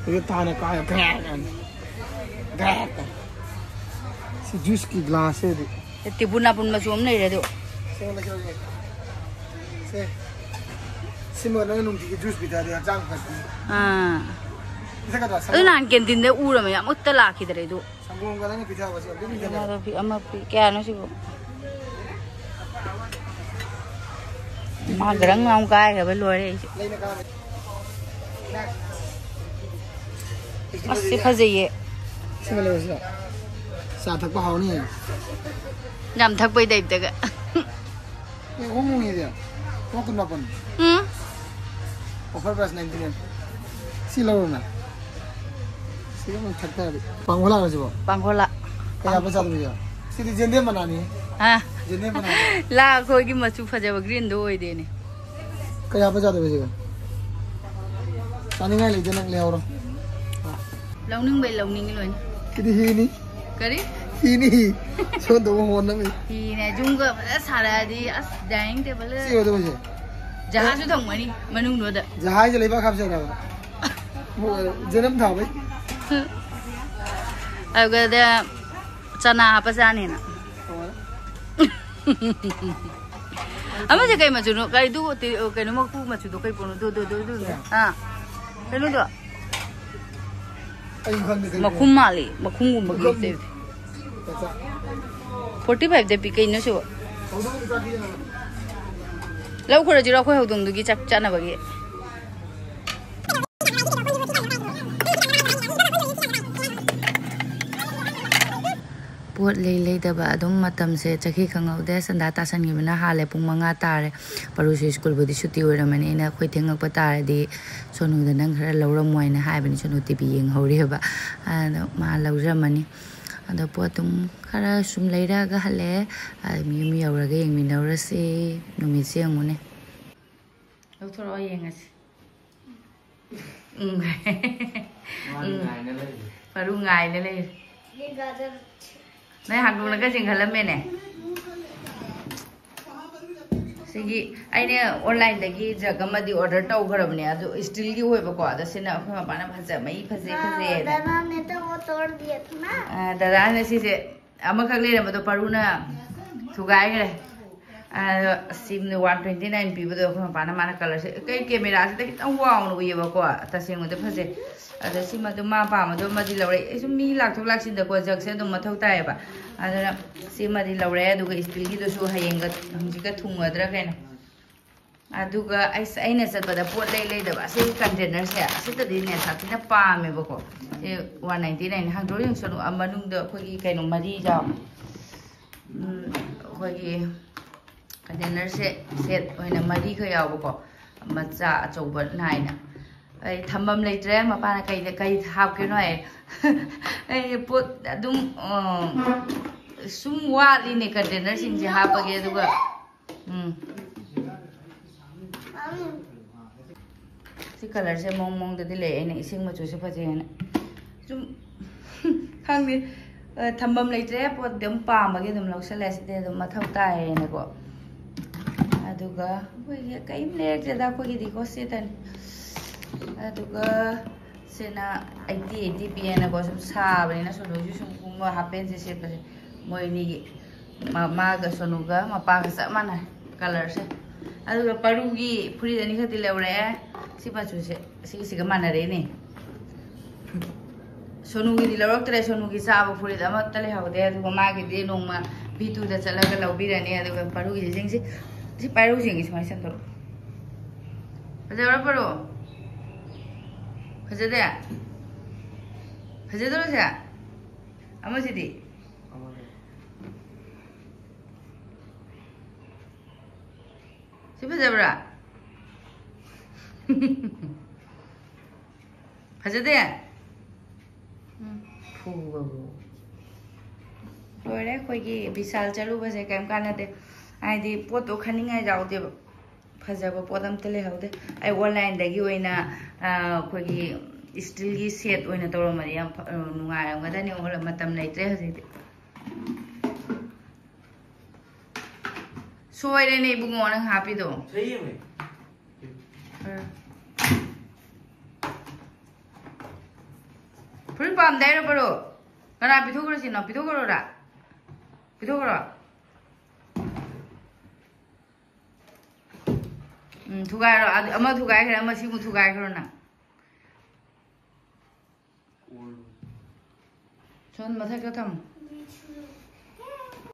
ꯍꯧꯖꯤꯛ ꯊꯥꯅ ꯀꯥꯏ ꯒ꯭ꯔꯦꯛ ꯍꯥꯏꯅ꯫ ꯒ꯭ꯔꯦꯛ ꯍꯥꯏꯅ꯫ ꯁꯤ juiceꯀꯤ glass ꯁꯦ ꯍꯧꯖꯤꯛ꯫ ꯁꯦ, ꯇꯦꯕꯨ ꯅꯥꯄꯨꯟ ꯃꯆꯨ ꯑꯃ ꯂꯩꯔꯦ ꯑꯗꯨ꯫ ꯁꯦ, ꯂꯩꯁꯦ, ꯂꯩꯁꯦ꯫ ꯁꯦ꯫ ꯁꯤꯃ ꯅꯪ ꯅꯨꯡꯇꯤꯒꯤ juice ꯄꯤꯊꯛꯑꯗꯤ ꯍꯛꯆꯥꯡ ꯐꯠꯇꯦ꯫ ꯑꯥ꯫ ꯄꯤꯊꯛꯀꯗ꯭ꯔꯥ? ꯑꯗꯨ ꯁꯪꯒꯣꯝ-, ꯅꯍꯥꯟ canteen ꯗ ꯎꯔꯝꯃꯦ, ꯑꯃꯨꯛꯇ ꯂꯥꯛꯈꯤꯗ꯭ꯔꯦ ꯑꯗꯨ꯫ ꯁꯪꯒꯣꯝꯒ ꯅꯪꯅ ꯄꯤꯊꯛꯑꯕ ꯁꯤ ꯑꯝꯇ ꯄꯤꯊꯛꯀꯗ꯭ꯔꯥ? ꯑꯃ ꯄꯤ-, ꯑꯃ ꯄꯤ-, ꯀꯌꯥꯅꯣ ꯁꯤꯕꯨ? ꯃꯥ ꯒ꯭ꯔꯪ ꯂꯥꯎ ꯀꯥꯏꯈ꯭ꯔꯕ ꯂꯣꯏꯔꯦ ꯑꯩꯁꯨ꯫ ꯂꯩꯅ ꯀꯥꯕ꯫ ꯑꯁ, ꯁꯤ ꯐꯖꯩꯌꯦ꯫ ꯁꯤꯃ ꯂꯩꯔꯁꯤꯔꯣ? ꯆꯥ ꯊꯛꯄ ꯍꯥꯎꯅꯤ꯫ ꯌꯥꯝ ꯊꯛꯄꯩ type ꯇꯒ꯫ ꯑꯦ, ꯍꯣꯡꯉꯣꯏꯗ꯫ ꯂꯨꯄꯥ ꯀꯨꯟ ꯃꯥꯄꯟ꯫ ꯎꯝ꯫ Offer price ninety nine꯫ ꯁꯤ ꯂꯧꯔꯣꯅ꯫ ꯁꯤ ꯑꯃ ꯊꯛꯇ ꯌꯥꯗꯦ꯫ ꯄꯥꯡꯈꯣꯂꯥꯔꯣ ꯁꯤꯕꯣ? ꯄꯥꯡꯈꯣꯂꯥ꯫ ꯀꯌꯥ ꯄꯩ ꯆꯥꯗꯣꯏꯕ ꯁꯤꯕꯣ? ꯁꯤꯗꯤ ꯌꯦꯟꯗꯦꯝ ꯃꯅꯥꯅꯤ꯫ ꯍꯥ? ꯌꯦꯟꯗꯦꯝ ꯃꯅꯥꯅꯤ꯫ ꯂꯥ ꯑꯩꯈꯣꯏꯒꯤ ꯃꯆꯨ ꯐꯖꯕ greenꯗꯣ ꯑꯣꯏꯗꯦꯅꯦ꯫ ꯀꯌꯥ ꯄꯩ ꯆꯥꯗꯣꯏꯕ ꯁꯤꯕꯣ? ꯆꯥꯅꯤꯡꯉꯥꯏ ꯂꯩꯇꯦ, ꯅꯪ ꯂꯩꯍꯧꯔꯣ꯫ ꯂꯧꯅꯤꯡꯕꯩ ꯂꯧꯅꯤꯡꯉꯤ ꯂꯣꯏꯅ꯫ ꯁꯤꯗꯤ ꯍꯤꯅꯤ꯫ ꯀꯔꯤ? ꯍꯤꯅꯤ ꯍꯤ꯫ ꯁꯣꯟꯗꯧꯕ ꯍꯣꯟꯅꯕ꯫ ꯍꯤꯅꯦ, ꯌꯨꯝꯒ ꯐꯖꯅ ꯁꯥꯔꯛꯑꯗꯤ ꯑꯁ dining table꯫ ꯁꯤ ꯑꯣꯏꯗꯧꯕꯁꯦ꯫ ꯖꯍꯥꯖꯁꯨ ꯊꯝꯒꯅꯤ ꯃꯅꯨꯡꯗꯨꯗ꯫ ꯖꯍꯥꯖꯁꯦ ꯂꯩꯕꯥꯛ ꯍꯥꯞꯆꯔꯕ? ꯖꯅꯝ ꯊꯥꯕꯩ꯫ ꯑꯗꯨꯒꯗ ꯆꯅꯥ ꯍꯥꯞꯄ ꯆꯥꯅꯤꯅ꯫ ꯑꯃꯁꯦ ꯀꯩ ꯃꯆꯨꯅꯣ? ꯀꯩꯗꯨ ꯇꯤ-, ꯀꯩꯅꯣ ꯃꯀꯨ ꯃꯆꯨꯗꯣ ꯀꯩ ꯄꯣꯠꯅꯣ? ꯑꯗꯨ, ꯑꯗꯨ, ꯑꯗꯨ, ꯑꯗꯨ, ꯑꯗꯨ꯫ ꯑꯥ꯫ ꯀꯩꯅꯣꯗꯣ? ꯑꯩꯁꯨ ꯈꯪꯗꯦ ꯀꯩꯅꯣ꯫ ꯃꯈꯨꯝ ꯃꯥꯜꯂꯤ꯫ ꯃꯈꯨꯝꯒꯨꯝꯕꯒꯤ ꯃꯈꯨꯝ꯫ ꯇꯥꯏꯞ꯫ ꯆꯥ, ꯆꯥ꯫ Forty five ꯗ ꯄꯤ ꯀꯩꯅꯣ ꯁꯤꯕꯣ? ꯍꯧꯗꯣꯡꯒꯤ ꯆꯥꯛ ꯄꯤꯖꯅꯕ꯫ ꯂꯧꯈ꯭ꯔꯁꯤꯔꯣ ꯑꯩꯈꯣꯏ ꯍꯧꯗꯣꯡꯗꯨꯒꯤ ꯆꯥꯛ ꯆꯥꯅꯕꯒꯤ? ꯄꯣꯠ ꯂꯩ ꯂꯩꯗꯕ ꯑꯗꯨꯝ ꯃꯇꯝꯁꯦ ꯆꯠꯈꯤ ꯈꯪꯍꯧꯗꯦ꯫ ꯁꯟꯗꯥ ꯇꯥꯁꯟꯈꯤꯕꯅ ꯍꯥꯜꯂꯦ꯫ ꯄꯨꯡ ꯃꯉꯥ ꯇꯥꯔꯦ꯫ ꯄꯥꯔꯨꯁꯨ ꯁ꯭ꯀꯨꯜꯕꯨꯗꯤ ꯁꯨꯇꯤ ꯑꯣꯏꯔꯝꯃꯅꯤ꯫ ꯑꯩꯅ ꯑꯩꯈꯣꯏ ꯊꯦꯡꯉꯛꯄ ꯇꯥꯔꯗꯤ ꯁꯣꯅꯨꯗ ꯅꯪ ꯈꯔ ꯂꯧꯔꯝꯃꯣ ꯍꯥꯏꯅ ꯍꯥꯏꯕꯅꯤ꯫ Sonu T V ꯌꯦꯡꯍꯧꯔꯤꯑꯕ꯫ ꯑꯗꯣ ꯃꯥ ꯂꯧꯖꯔꯝꯃꯅꯤ꯫ ꯑꯗꯣ ꯄꯣꯠ ꯑꯗꯨꯝ ꯈꯔ ꯁꯨꯝ ꯂꯩꯔꯛꯑꯒ ꯍꯜꯂꯛꯑꯦ꯫ ꯑꯗ ꯌꯨꯝ ꯌꯧꯔꯒ ꯌꯦꯡꯃꯤꯟꯅꯧꯔꯁꯤ꯫ ꯅꯨꯃꯤꯠꯁꯦ ꯌꯦꯡꯉꯨꯅꯦ꯫ ꯂꯧꯊꯣꯔꯛꯑꯣ ꯌꯦꯡꯉꯁꯤ꯫ ꯎꯝ꯫ ꯃꯥꯗꯤ ꯎꯝ꯫ ꯉꯥꯏꯅ ꯂꯩꯔꯤ꯫ ꯄꯥꯔꯨ ꯉꯥꯏꯅ ꯂꯩꯔꯤ꯫ ꯅꯪ ꯍꯥꯡꯗꯣꯛꯅꯒ ꯆꯤꯡꯈꯠꯂꯝꯃꯦꯅꯦ꯫ ꯁꯤꯒꯤ ꯑꯩꯅ online ꯗꯒꯤ jug ꯑꯃꯗꯤ order ꯇꯧꯈ꯭ꯔꯕꯅꯦ, ꯑꯗꯨ steel ꯒꯤ ꯑꯣꯏꯕꯀꯣ꯫ ꯑꯗꯣ ꯁꯤꯅ ꯑꯩꯈꯣꯏ ꯃꯄꯥꯅ ꯐꯖꯕꯩ ꯐꯖꯩ ꯐꯖꯩ ꯍꯥꯏꯅ꯫ हाँ, दादा ने तो वो तोड़ दिया था ना। ꯑ, ꯗꯗꯥꯅ ꯁꯤꯁꯦ ꯑꯃꯈꯛ ꯂꯩꯔꯝꯕꯗꯣ ꯄꯥꯔꯨꯅ ꯊꯨꯒꯥꯏꯈ꯭ꯔꯦ꯫ ꯑꯗꯣ ꯁꯤꯝꯅ one twenty nine ꯄꯤꯕꯗꯣ ꯑꯩꯈꯣꯏ ꯃꯄꯥꯅ, ꯃꯥꯅ colour ꯁꯦ ꯀꯩ camera ꯁꯤꯗ ꯈꯤꯇꯪ ꯋꯥꯡꯅ ꯎꯏꯌꯦꯕꯀꯣ, ꯇꯁꯦꯡꯕꯗꯤ ꯐꯖꯩ꯫ ꯑꯗꯣ ꯁꯤꯃ ꯑꯗꯨꯝ ꯃꯥ ꯄꯥꯝꯕꯗꯣ ꯑꯃꯗꯤ ꯂꯧꯔꯦ꯫ ꯑꯩ ꯁꯨꯝ ꯃꯤ ꯂꯥꯛꯊꯣꯛ ꯂꯥꯛꯁꯤꯟꯗꯀꯣ jug ꯁꯦ ꯑꯗꯨꯝ ꯃꯊꯧ ꯇꯥꯏꯌꯦꯕ꯫ ꯑꯗꯨꯅ ꯁꯤꯃꯗꯤ ꯂꯧꯔꯦ꯫ ꯑꯗꯨꯒ steel ꯒꯤꯗꯨꯁꯨ ꯍꯌꯦꯡꯒ ꯍꯪꯆꯤꯠꯀ ꯊꯨꯡꯒꯗ꯭ꯔꯥ ꯀꯩꯅꯣ꯫ ꯑꯗꯨꯒ ꯑꯩꯁ-, ꯑꯩꯅ ꯆꯠꯄꯗ ꯄꯣꯠ ꯂꯩ ꯂꯩꯗꯕ ꯑꯁꯤꯒꯤ container ꯁꯦ ꯑꯁꯤꯗꯗꯤꯅꯦ ꯁꯥꯊꯤꯅ ꯄꯥꯝꯃꯦꯕꯀꯣ꯫ ꯁꯤ one ninety nine ꯍꯥꯡꯗꯣꯛ ꯌꯦꯡꯁꯅꯨ꯫ ꯑ, ꯃꯅꯨꯡꯗ ꯑꯩꯈꯣꯏꯒꯤ ꯀꯩꯅꯣ ꯃꯔꯤ ꯌꯥꯎ-, ꯎꯝ, ꯑꯩꯈꯣꯏꯒꯤ ꯀꯟꯇꯦꯅꯔꯁꯦ ꯁꯦꯠ ꯑꯣꯏꯅ ꯃꯔꯤꯈꯛ ꯌꯥꯎꯕꯀꯣ, ꯃꯆꯥ ꯑꯆꯧꯕ ꯅꯥꯏꯅ꯫ ꯑꯩ ꯊꯝꯐꯝ ꯂꯩꯇ꯭ꯔꯦ, ꯃꯄꯥꯅ ꯀꯩꯗ ꯀꯩ ꯍꯥꯞꯀꯦꯅꯣ ꯍꯥꯏ꯫ ꯑꯩ ꯄꯣꯠ ꯑꯗꯨꯝ, ꯑ, ꯁꯨꯝ ꯋꯥꯠꯂꯤꯅꯦ ꯀꯟꯇꯦꯅꯔꯁꯤꯡꯁꯦ ꯍꯥꯞꯄꯒꯦ꯫ ꯑꯗꯨꯒ ꯎꯝ, ꯁꯤ ꯀꯂꯔꯁꯦ ꯃꯑꯣꯡ ꯃꯑꯣꯡꯗꯗꯤ ꯂꯩ, ꯑꯩꯅ ꯏꯁꯤꯡ ꯃꯆꯨꯁꯦ ꯐꯖꯩꯌꯦꯅ ꯁꯨꯝ ꯈꯪꯗꯦ, ꯑ, ꯊꯝꯐꯝ ꯂꯩꯇ꯭ꯔꯦ, ꯄꯣꯠꯇꯤ ꯑꯗꯨꯝ ꯄꯥꯝꯕꯒꯤ ꯑꯗꯨꯝ ꯂꯧꯁꯜꯂꯦ꯫ ꯁꯤꯗꯤ ꯑꯗꯨꯝ ꯃꯊꯧ ꯇꯥꯏꯌꯦꯅꯀꯣ꯫ ꯑꯗꯨꯒ ꯑꯩꯈꯣꯏꯒꯤ ꯀꯔꯤꯝ ꯂꯩꯔꯛꯇꯦꯗ, ꯑꯩꯈꯣꯏꯒꯤꯗꯤꯀꯣ ꯁꯦꯠꯇꯅꯤ꯫ ꯑꯗꯨꯒ ꯁꯤꯅ ꯑꯩꯠꯇꯤ ꯑꯩꯠꯇꯤ ꯄꯤꯌꯦꯅꯀꯣ, ꯁꯨꯝ ꯁꯥꯕꯅꯤꯅ ꯁꯣꯅꯣꯁꯨ ꯁꯨꯝ ꯈꯣꯡꯕ ꯍꯥꯞ ꯄꯦꯟꯁꯦ ꯁꯦꯠꯄꯁꯦ ꯃꯣꯏ ꯑꯅꯤꯒꯤ꯫ ꯃ-, ꯃꯥꯒ ꯁꯣꯅꯨꯒ ꯃꯄꯥꯒ ꯆꯞ ꯃꯥꯟꯅꯩ ꯀꯂꯔꯁꯦ꯫ ꯑꯗꯨꯒ ꯄꯔꯨꯒꯤ ꯐꯨꯔꯤꯠ ꯑꯅꯤꯈꯛꯇꯤ ꯂꯧꯔꯛꯑꯦ꯫ ꯁꯤ ꯃꯆꯨꯁꯦ ꯁꯤꯒꯤꯁꯤꯒ ꯃꯥꯟꯅꯔꯦꯅꯦ꯫ ꯁꯣꯅꯨꯒꯤꯗꯤ ꯂꯧꯔꯛꯇ꯭ꯔꯦ, ꯁꯣꯅꯨꯒꯤ ꯆꯥꯕ ꯐꯨꯔꯤꯠ ꯑꯃꯠꯇ ꯂꯩꯍꯧꯗꯦ꯫ ꯑꯗꯨꯒ ꯃꯥꯒꯤꯗꯤ ꯅꯣꯡꯃ ꯚꯤꯇꯨꯗ ꯆꯠꯂꯒ ꯂꯧꯕꯤꯔꯅꯤ꯫ ꯑꯗꯨꯒ ꯄꯔꯨꯒꯤꯁꯦ ꯌꯦꯡꯁꯤ, ꯁꯤ ꯄꯔꯨꯁꯦ ꯌꯦꯡꯁꯤ ꯁꯨꯃꯥꯏꯅ ꯁꯦꯝꯗꯣꯔꯛꯑꯣ꯫ ꯐꯖꯕ꯭ꯔꯥ ꯄꯔꯨ? ꯐꯖꯗꯦ? ꯐꯖꯗꯧꯔꯁꯦ? ꯑꯃꯁꯤꯗꯤ? ꯁꯤ ꯐꯖꯕ꯭ꯔꯥ? ꯐꯖꯗꯦ? ꯎꯝ, ꯐꯨꯕꯕꯨ꯫ ꯂꯣꯏꯔꯦ, ꯑꯩꯈꯣꯏꯒꯤ ꯕꯤꯁꯥꯜ ꯆꯠꯂꯨꯕꯁꯦ ꯀꯩꯝ ꯀꯥꯟꯅꯗꯦ꯫ ꯍꯥꯏꯗꯤ ꯄꯣꯠꯇꯣ ꯈꯟꯅꯤꯡꯉꯥꯏ ꯌꯥꯎꯗꯦꯕ꯫ ꯐꯖꯕ ꯄꯣꯠ ꯑꯝꯇ ꯂꯩꯍꯧꯗꯦ꯫ ꯑꯩ ꯑꯣꯟꯂꯥꯏꯟꯗꯒꯤ ꯑꯣꯏꯅ, ꯑ, ꯑꯩꯈꯣꯏꯒꯤ ꯏꯁꯇꯤꯜꯒꯤ ꯁꯦꯠ ꯑꯣꯏꯅ ꯇꯧꯔꯝꯃꯗꯤ ꯌꯥꯝ ꯐ-, ꯑ, ꯅꯨꯡꯉꯥꯏꯔꯝꯒꯗꯅꯤ꯫ ꯑꯣꯟꯂꯥꯏꯟ ꯃꯇꯝ ꯂꯩꯇ꯭ꯔꯦ ꯍꯧꯖꯤꯛꯇꯤ꯫ ꯁꯣꯏꯔꯦꯅꯦ ꯏꯕꯨꯡꯉꯣ, ꯅꯪ ꯍꯥꯞꯄꯤꯗꯣ꯫ ꯁꯍꯤ ꯍꯦ ꯃꯦ꯫ ꯑ꯫ ꯐꯨꯔꯤꯠ ꯄꯥꯝꯗꯦ ꯍꯥꯏꯔꯣ, ꯄꯔꯣ? ꯀꯅꯥ ꯄꯤꯊꯣꯛꯈ꯭ꯔꯁꯤꯅꯣ? ꯄꯤꯊꯣꯛꯈ꯭ꯔꯣꯔꯥ? ꯄꯤꯊꯣꯛꯈ꯭ꯔꯣ꯫ ꯎꯝ, ꯊꯨꯒꯥꯏꯔꯣ꯫ ꯑꯗꯨ ꯑꯃ ꯊꯨꯒꯥꯏꯈ꯭ꯔꯦ, ꯑꯃ ꯁꯤꯃꯨꯛ ꯊꯨꯒꯥꯏꯈ꯭ꯔꯣ ꯅꯪ꯫ ꯁꯣꯝ ꯃꯊꯛꯇ ꯊꯝꯃꯣ꯫